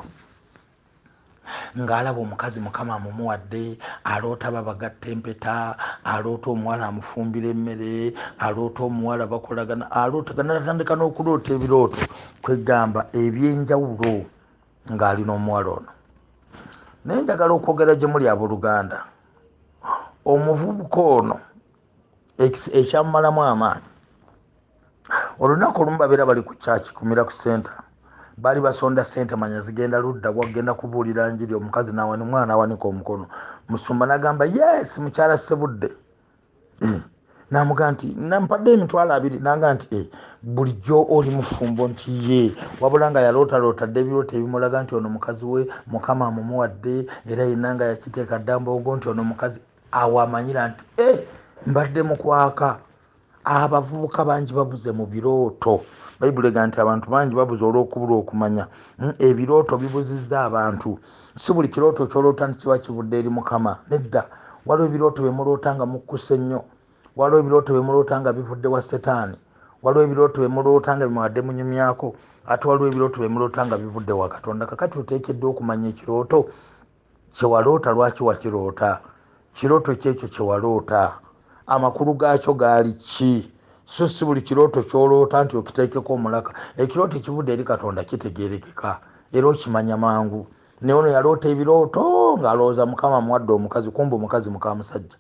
ng'alaba omukazi Mukama amumuwadde, aloota babagatta empeta, aloota omuwala amufumbira emmere, aloota omuwala bakolagana, aloota, n'atandika n'okuloota ebirooto kwegamba ebyenjawulo ng'alina omuwala ono. Naye njagala okwogera gye muli abooluganda, omuvubuka ono ekyamumalamu amaanyi, olunaku olumu babeera bali ku church ku Miracle Center, baali basonda ssente manya zigenda ludda wagenda kubuulira njiri, omukazi n'awanika, omwana n'awanika omukono, musumba n'agamba yes mukyala Ssebudde. N'amugamba nti nampadde 20,000, n'agamba nti bulijjo oli mufumbo, nti ye, wabula nga yalootaloota dda ebirooto ebimulaga nti ono mukazi we Mukama amumuwadde, era yenna nga yakiteeka dda mboogo nti ono mukazi. Awo amanyira nti mbadde mukwaka. Abavubuka bangi babuze mu birooto. Bayibuli egamba nti abantu bangi babuze olw'okubulwa okumanya. Ebirooto bibuzizza abantu. Si buli kirooto ky'oloota nti kiba kivudde eri Mukama, nedda. Waliwo ebirooto bye muloota nga mukkuse nnyo, waliwo ebirooto bye muloota nga bivudde wa Setaani, waliwo ebirooto bye muloota nga bimwadde munyumyako, ate waliwo ebirooto bye muloota nga bivudde wa Katonda. Kakati oteekeddwa okumanya ekirooto kye waloota, lwaki wakiroota, kirooto ki ekyo kye waloota, amakulu gaakyo gaali ki. So si buli kirooto ky'oloota nti okiteekeko omulaka. Ekirooto ekivudde eri Katonda kitegeerekeka era okimanya mangu. Naye ono yaloota ebirooto ng'alowooza Mukama amuwadde omukazi, kumbe omukazi muka musajja.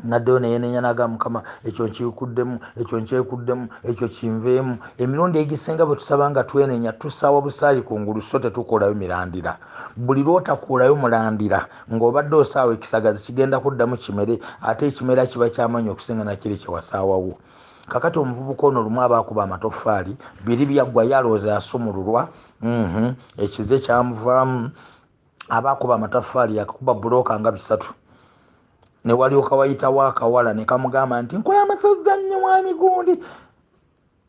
Naddeyo neyenenya naga Mukama ekyo nkikuddemu, ekyo nkyekuddemu, ekyo kinveemu. Emirundi egisinga bwe tusaba nga twenenya tusaawa busaayi kungulu, so tetukolayo mirandira. Buli lw'otakuulayo mulandira ng'obadde osaawa ekisagazi kigenda kuddamu kimere, ate ekimera kiba kyamaanyi okusinga nakiri kye wasaawawo. Kakati omuvubuka ono lumu aba akuba amatoffaali, biri byaggwa, ye alowooza yasumululwa, ekize kyamuvaamu. Aba akuba amatoffaali yakakuba bulooka nga 3, ne walyoka wayitawo akawala ne kamugamba nti nkola amasazza nnyo mwami gundi.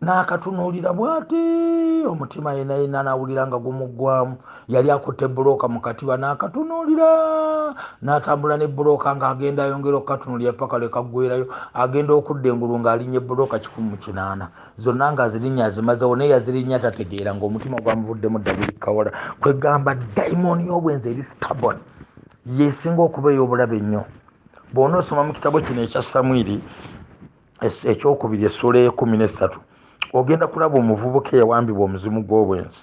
N'akatunuulira bw'ati, omutima yenna yenna n'awulira nga gumuggwamu. Yali akutte bulooka mu katiba n'akatunuulira, n'atambula ne bulooka ng'agenda ayongera okukatunuulira paka lwe kaggwerayo. Agenda okudda engulu ng'alinnya bulooka 180 zonna ng'azirinnya azimazewo, naye yazirinnya tategeera ng'omutima gwamuvuddemu dda buli kawala. Kwegamba dayimooni y'obwenzi eri stubborn, yeesinga okuba ey'obulabe ennyo. Bw'onoosoma mu kitabo kino ekya Samwiri ekyokubiri essuula 13, ogenda kulaba omuvubuka eyawambibwa omuzimu gw'obwenzi.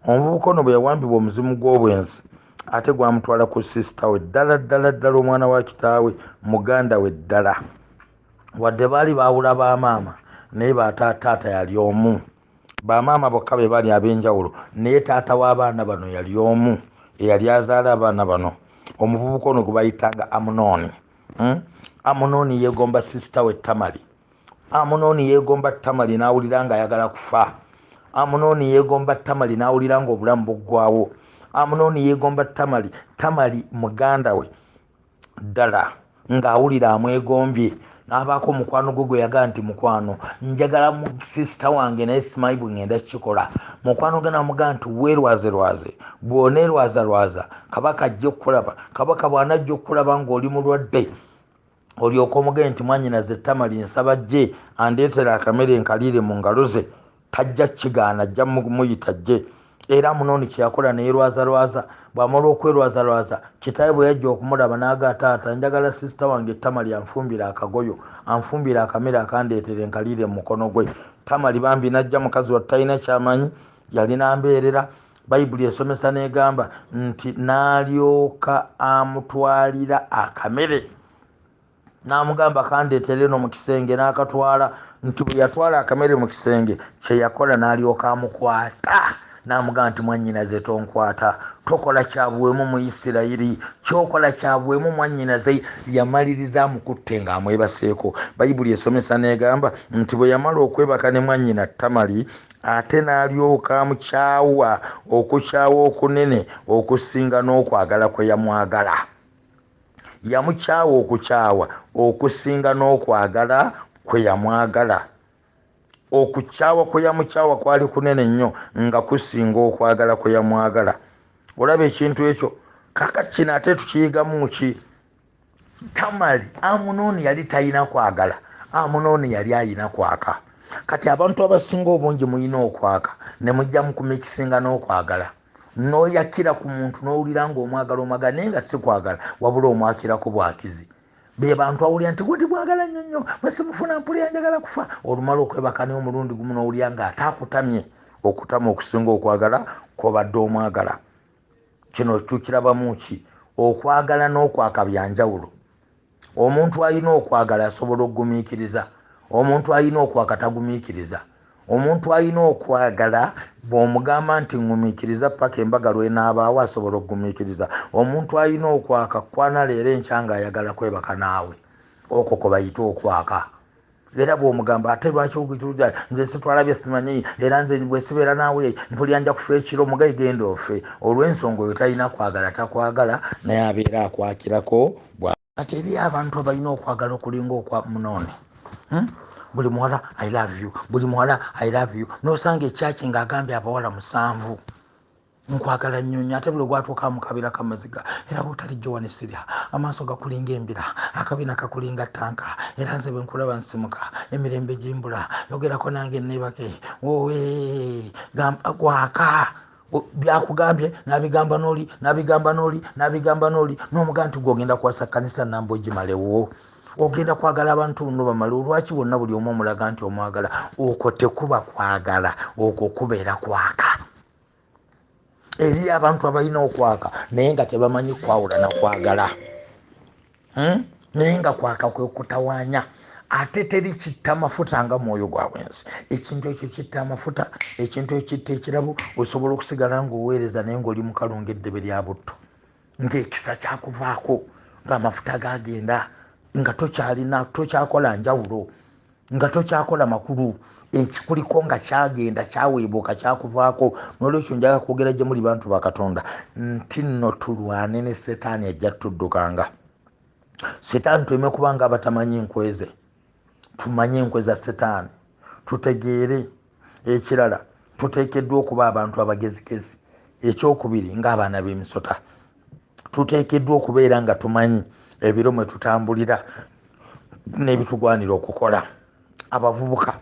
Omuvubuka ono bwe yawambibwa omuzimu gw'obwenzi, ate gwamutwala ku sisita we ddala ddala ddala, omwana wa kitaawe, muganda we ddala. Wadde baali baawula bamaama, naye taata yali omu. Bamaama bokka be baali ab'enjawulo, naye taata w'abaana bano yali omu, eyali azaala abaana bano. Omuvubuka ono gwe bayitanga Amunooni. Amunooni yeegomba sisita we Tamali. Amunooni yeegomba Tamali n'awulira ng'ayagala kufa. Amunooni yeegomba Tamali n'awulira ng'obulamu buggwawo. Amunooni yeegomba Tamali, Tamali muganda we ddala, ng'awulira amwegombye. N'abaako mukwano gwe gwe yagamba nti mukwano njagala sisita wange naye simanyi bwe ngenda kukikola. Mukwano gwe n'amugamba nti weerwazerwaze, bw'oneerwazalwaza kabaka ajja okukulaba. Kabaka bw'anajja okukulaba ng'oli mulwadde, olyoka omugende nti mwannyinaze Tamali nsaba ajje andeetere akamere nkaliire mu ngalo ze. Tajja kigaana, ajja muyita ajje. Era Amunooni kye yakola ne yeerwazalwaza. Bw'amala okwerwazalwaza, kitaawe bwe yajja okumulaba n'aga taata njagala sisita wange Tamali anfumbire akagoyo, anfumbire akamere akandeetere nkaliire mu mukono gwe. Tamali bambi n'ajja, mukazi wa talina ky'amanyi, yalina mbeerera. Bayibuli esomesa n'egamba nti n'alyoka amutwalira akamere, n'amugamba kandeetere eno mu kisenge, n'akatwala. Nti bwe yatwala akamere mu kisenge, kye yakola n'alyoka amukwata, n'amugamba nti mwannyinaze tonkwata, tokola kya buwemu mu Isirayiri, ky'okola kya buwemu mwannyinaze. Yamaliriza amukutte ng'amwebaseeko. Bayibuli esomesa n'egamba nti bwe yamala okwebaka ne mwannyina Tamali, ate n'alyoka amukyawa okukyawa okunene okusinga n'okwagala kwe yamwagala. Yamukyawa okukyawa okusinga n'okwagala kwe yamwagala. Okukyawa kwe yamukyawa kwali kunene nnyo nga kusinga okwagala kwe yamwagala. Olaba ekintu ekyo? Kaakati kino ate tukiyigamu ki? Tamali, Amunooni yali talina kwagala, Amunooni yali ayina kwaka. Kati abantu abasinga obungi muyina okwaka, ne mujja mukumikisinga n'okwagala. N'oyakira ku muntu n'owulira ng'omwagala omwagala, naye nga si kwagala, wabula omwakirako bwakizi. Be bantu awulira nti gundi mwagala nnyo nnyo, mwe simufuna mpulira njagala kufa. Olumala okwebaka naye omulundi gumu n'owulira ng'ate akutamye, okutama okusinga okwagala kw'obadde omwagala. Kino tukirabamu ki? Okwagala n'okwaka bya njawulo. Omuntu alina okwagala asobola okugumiikiriza, omuntu alina okwaka tagumiikiriza. Omuntu alina okwagala bw'omugamba nti ŋŋumiikiriza paka embaga lw'enaabaawo asobola okugumiikiriza. Omuntu alina okwaka kwana leero enkya ng'ayagala kwebaka naawe, okwo kwe bayita okwaka. Era bw'omugamba ate lwaki ogituja nze sitwalabye simanyi, era nze bwe sibeera naawe mpulira nja kufa ekiro, mugayi genda ofe. Olw'ensonga oyo talina kwagala, takwagala, naye abeera akwakirako. Kati eri abantu abalina okwagala okulinga okwa Amunooni. Buli muwala I love you, buli muwala I love you. N'osanga ekyaki ng'agambye abawala 7 nkwagala nnyo nnyo, ate buli gwatuuka mu kabira k'amaziga, era bw'otali Joan Sirya, amaaso gakulinga embira, akabina kakulinga ttanka, era nze bwe nkulaba nsimuka, emirembe gimbula, yogerako nange neebake, wowe, gwaka. Byakugambye n'abigamba n'oli, n'abigamba n'oli, n'abigamba n'oli, n'omugamba nti gwe ogenda kuwasa kkanisa nnamba ogimalewo. Ogenda kwagala abantu bonna bamale, lwaki bonna buli omu omulaga nti omwagala? Okwo tekuba kwagala, okwo kubeera kwaka. Eri abantu abalina okwaka naye nga tebamanyi kwawula na kwagala, naye nga kwaka kwe kutawaanya. Ate teri kitta mafuta nga mwoyo gwa bwenzi. Ekintu ekyo kitta amafuta, ekintu ekyo kitta ekirabo. Osobola okusigala ng'oweereza naye ng'oli mukalu ng'eddebe lya butto, ng'ekisa kyakuvaako, ng'amafuta gagenda, nga tokyalina, tokyakola njawulo, nga tokyakola makulu. Ekikuliko nga kyagenda, kyaweebuuka, kyakuvaako. N'olwekyo njagala kwogera gye muli bantu ba Katonda nti nno tulwane ne Setaani ajja tuddukanga. Setaani tuleme kubanga abatamanyi nkweze, tumanye enkwe za Setaani, tutegeere. Ekirala, tuteekeddwa okuba abantu abagezigezi. Ekyokubiri, ng'abaana b'emisota, tuteekeddwa okubeera nga tumanyi ebiro mwe tutambulira n'ebitugwanira okukola. Abavubuka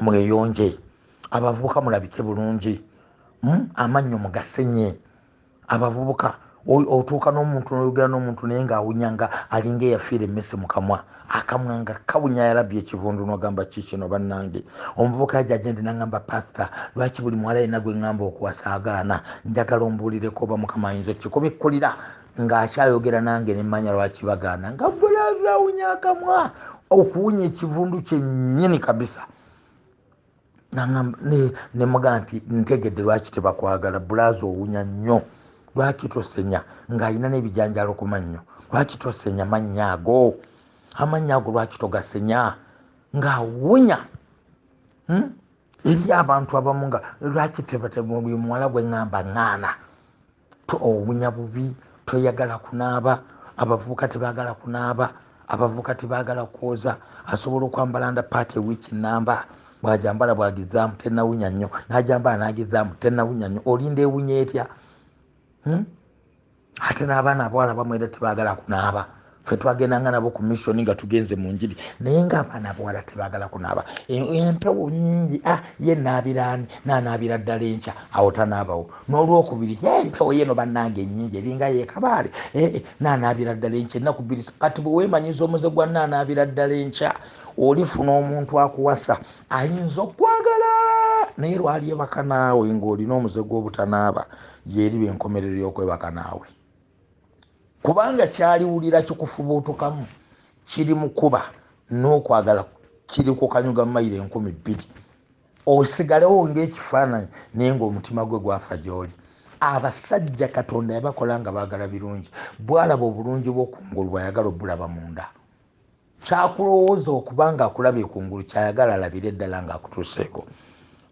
mweyonje, abavubuka mulabike bulungi, amannyo mugasenye. Abavubuka otuuka n'omuntu n'oyogera n'omuntu naye ng'awunya nga alinga eyafiira emmese mu kamwa, akamwa nga kawunya, yalabye ekivundu n'ogamba ki kino bannange. Omuvubuka yajja agende n'aŋŋamba, pasita, lwaki buli muwala yenna gwe ŋŋamba okuwasa agaana? Njagala ombuulireko oba Mukama ayinza okukikubikkulira. Ng'akyayogera nange ne mmanya lwaki bagaana, nga bulaaza awunya akamwa, okuwunya ekivundu kyennyini kabisa. Ne mugamba nti ntegedde lwaki tebakwagala, bulaaza owunya nnyo, lwaki tosenya? Ng'alina n'ebijanjaalo ku mannyo, lwaki tosenya mannyo ago? Amannyo ago lwaki togasenya? Ng'awunya. Eri abantu abamu nga lwaki buli muwala gwe ŋŋamba ŋŋaana, owunya bubi, toyagala kunaaba. Abavubuka tebaagala kunaaba, abavubuka tebaagala kwoza. Asobola okwambala nda paati ewiiki nnamba, bw'ajambala bw'agizaamu tennawunya nnyo, n'ajambala n'agizaamu tennawunya nnyo, olinda ewunya etya? Ate n'abaana abawala bamu era tebaagala kunaaba. Ffe twagendanga nabo ku mission nga tugenze mu njiri, naye ng'abaana abawala tebaagala kunaaba. Empewo nnyingi, ye naabira ani? Naanaabira ddala enkya, awo tanaabawo. N'olwokubiri, empewo ye no bannange nnyingi, eringa yeekabaale, naanaabira ddala enkya ennaku bbiri. Kati bwe weemanyiza omuze gwa naanaabira ddala enkya, olifuna omuntu akuwasa ayinza okwagala, naye lwalyebaka naawe ng'olina omuze gw'obutanaaba, yeeriba enkomerero y'okwebaka naawe. Kubanga kyaliwulira kikufubuutukamu, kiri mu kuba n'okwagala, kiri ku kanyuga mayiro 2000. Osigalewo ng'ekifaananyi naye ng'omutima gwe gwafa gy'oli. Abasajja Katonda yabakola nga baagala birungi, bw'alaba obulungi bw'okungulu bw'ayagala obulaba munda. Kyakulowooza okuba nga akulabye kungulu, kyayagala alabire ddala ng'akutuuseeko.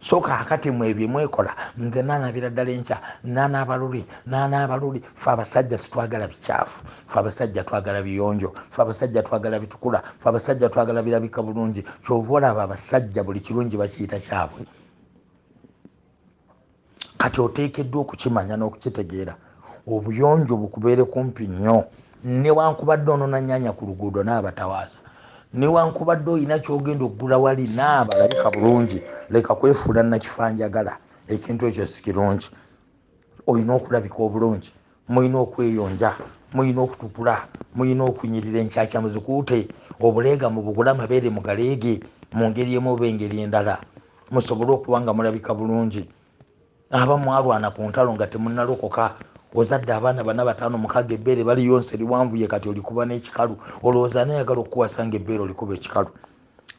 So kaakati mwe ebyo mwekola, nze naanaabira ddala enkya, naanaaba luli, naanaaba luli. Ffe abasajja sitwagala bikyafu, ffe abasajja twagala biyonjo, ffe abasajja twagala bitukula, ffe abasajja twagala birabika bulungi. Ky'ova olaba abasajja buli kirungi bakiyita kyabwe. Kati oteekeddwa okukimanya n'okukitegeera, obuyonjo bukubeere kumpi nnyo. Newankubadde onona nnyaanya ku luguudo n'abatawaaza, newankubadde olina ky'ogenda okugula wali naaba, labika bulungi, leka kwefuula nakifanjagala. Ekintu ekyo si kirungi. Olina okulabika obulungi, mulina okweyonja, mulina okutukula, mulina okunyirira. Enkyakya muzikuute, obuleega mubugule, amabeere mugaleege mu ngeri emu oba engeri endala, musobole okuba nga mulabika bulungi. Abamu mwalwana ku ntalo nga temunnalokoka, ozadde abaana 4 5 6, ebbeere baliyonsa eriwanvuye, kati olikuba n'ekikalu. Olowooza ani ayagala okukuwasa ng'ebbeere olikuba ekikalu?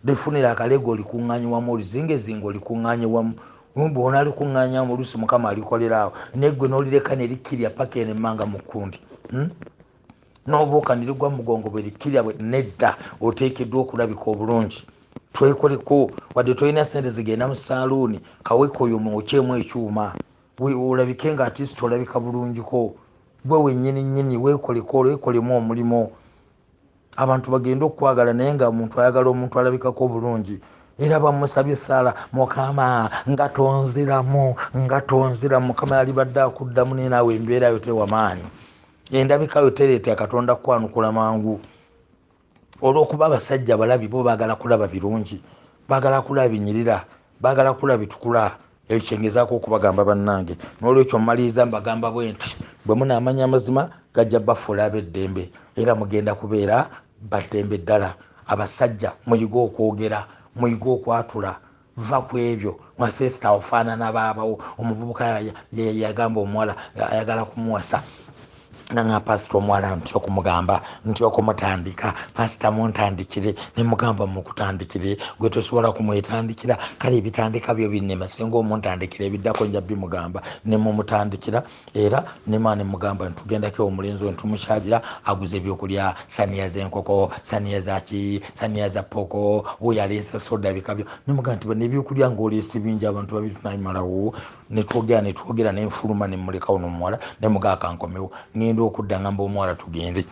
Lifunira akaleega olikuŋŋaanye wamu, olizingezinga olikuŋŋaanye wamu, bw'onaalikuŋŋaanyamu oluusi Mukama alikolera awo, naye ggwe n'olireka ne likkirya paka eno emmanga mu kkundi. N'obuuka ne ligwa mu mugongo bwe likkirya bwe nedda. Oteekeddwa okulabika obulungi. Twekoleko, wadde tolina ssente zigenda mu saaluuni, kaweka oyo mwokyemu ekyuma, olabike nga artist, olabika bulungiko. Gwe wennyini nnyini weekoleko, weekolemu omulimu. Abantu bagende okukwagala, naye nga omuntu ayagala omuntu alabikako obulungi. Era bamusabye essaala, Mukama nga tonziramu, nga tonziramu. Mukama yalibadde akuddamu, naye naawe embeera yo tewa maanyi, endabika yo tereetera Katonda kukwanukula mangu. Olw'okuba abasajja balabi bo baagala kulaba birungi, baagala kulaba binyirira, baagala kulaba bitukula. Ekyo kyengezaako okubagamba bannange. N'olwekyo mmaliriza mbagamba bwe nti, bwe munaamanya amazima gajja bafuula ab'eddembe, era mugenda kubeera baddembe ddala. Abasajja muyige okwogera, muyige okwatula, Va ku ebyo. Wasesita ofaanana baabawo. Omuvubuka yagamba omuwala ayagala kumuwasa, nanga pasita omuwala ntya okumugamba, ntya okumutandika, pasita muntandikire. Nemugamba mukutandikire, gwe tosobola kumwetandikira. Kale ebitandika byo binnema, singa omuntandikira ebiddako nja bimugamba. Nemumutandikira era nema nemugamba ntugendako omulenzi oyo ntumukyalira, aguze ebyokulya, saniya z'enkoko, saniya zaki, saniya za poko, oyo aleese soda, bika byo. Nemugamba nti nebyokulya ngaoleese bingi, abantu babiri tunabimalawo. Netwogera nenfuluma nemulekawo nomuwala, nemugamba kankomewo. Ngenda okudda ngamba omuwala tugende,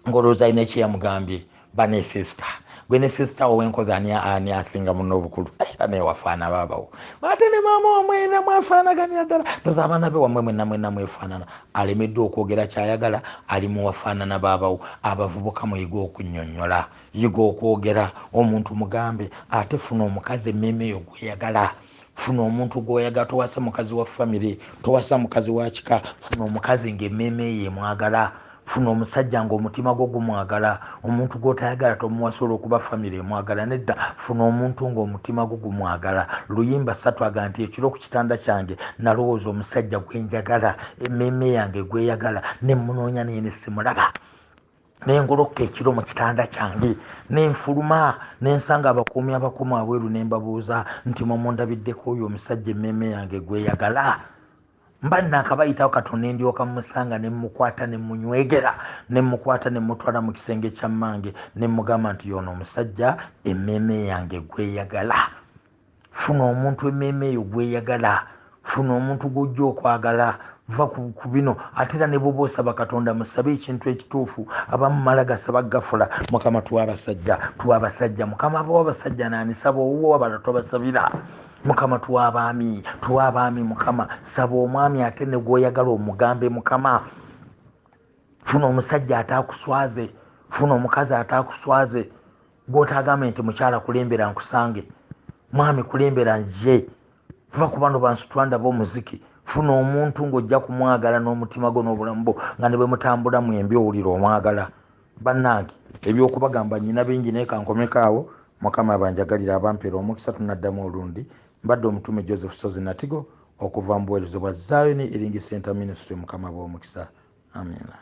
ngolowooza alina ekyeyamugambye. Bane sisita, gwe ne sisita owenkozi ani asinga muno obukulu? Naye wafaana baabawo, ate ne maama wamwena mwafaanaganira ddala. Ndoza abaana be wamwe mwenna mwenna mwefaanana. Alemeddwa okwogera kyayagala, ali muwafaanana baabawo. Abavubuka muyiga okunnyonnyola, yiga okwogera, omuntu mugambe. Ate funa omukazi emmeeme eyo gweyagala, funa omuntu gwoyagala. Towasa mukazi wa famire, towasa mukazi wa kika. Funa omukazi ngaemmeeme eyo emwagala. Funa omusajja ngaomutima gwo gumwagala. Omuntu gwotayagala tomuwasa olwokuba famire emwagala, nedda. Funa omuntu ngaomutima gwo gumwagala. Luyimba 3 aga nti ekiro ku kitanda kyange nalowooza omusajja gwenjagala, emmeeme yange gweyagala, nemunoonya naye nesimulaba. Nengoloka ekiro mu kitanda kyange, nenfuluma, nensanga abakuumi abakuuma abweru, nembabuuza nti mwemundabiddeko oyo omusajja emmeeme yange gweyagala? Mba nakabayitawo katonda, endyoka mumusanga, nemukwata, nemunywegera, nemukwata, nemutwala mu kisenge kyammange, nemugamba nti yono omusajja emmeeme yange gweyagala. Funa omuntu emmeeme eyo gweyagala, funa omuntu gwojja okwagala. Va ku bino. Ate era ne bwoba osaba Katonda, musabe ekintu ekituufu. Abamu mala gasaba gafula. Mukama tuwa abasajja, tuwa abasajja. Mukama abawa abasajja nanisaba owuwo, abala tobasabira. Mukama tuwa abaami, tuwa abaami. Mukama saba omwami ate ne gwoyagala omugambe Mukama. Funa omusajja ataakuswaze, funa omukazi ataakuswaze, gwotagambe nti mukyala kulembera nkusange, mwami kulembera nje. Va ku bano bansitwanda b'omuziki. Funa omuntu ng'ojja kumwagala n'omutima gwo n'obulamu bwo, nga ne bwe mutambula mwembi owulira omwagala. Bannange, ebyokubagamba nyina bingi, naye kankomekaawo. Mukama abanjagalira, abampeera omukisa. Tunaddamu olundi. Mbadde omutume Joseph Sozi Natigo okuva mu buweereza bwa Zion Healing Center Ministry. Mukama bw'omukisa. Amiina.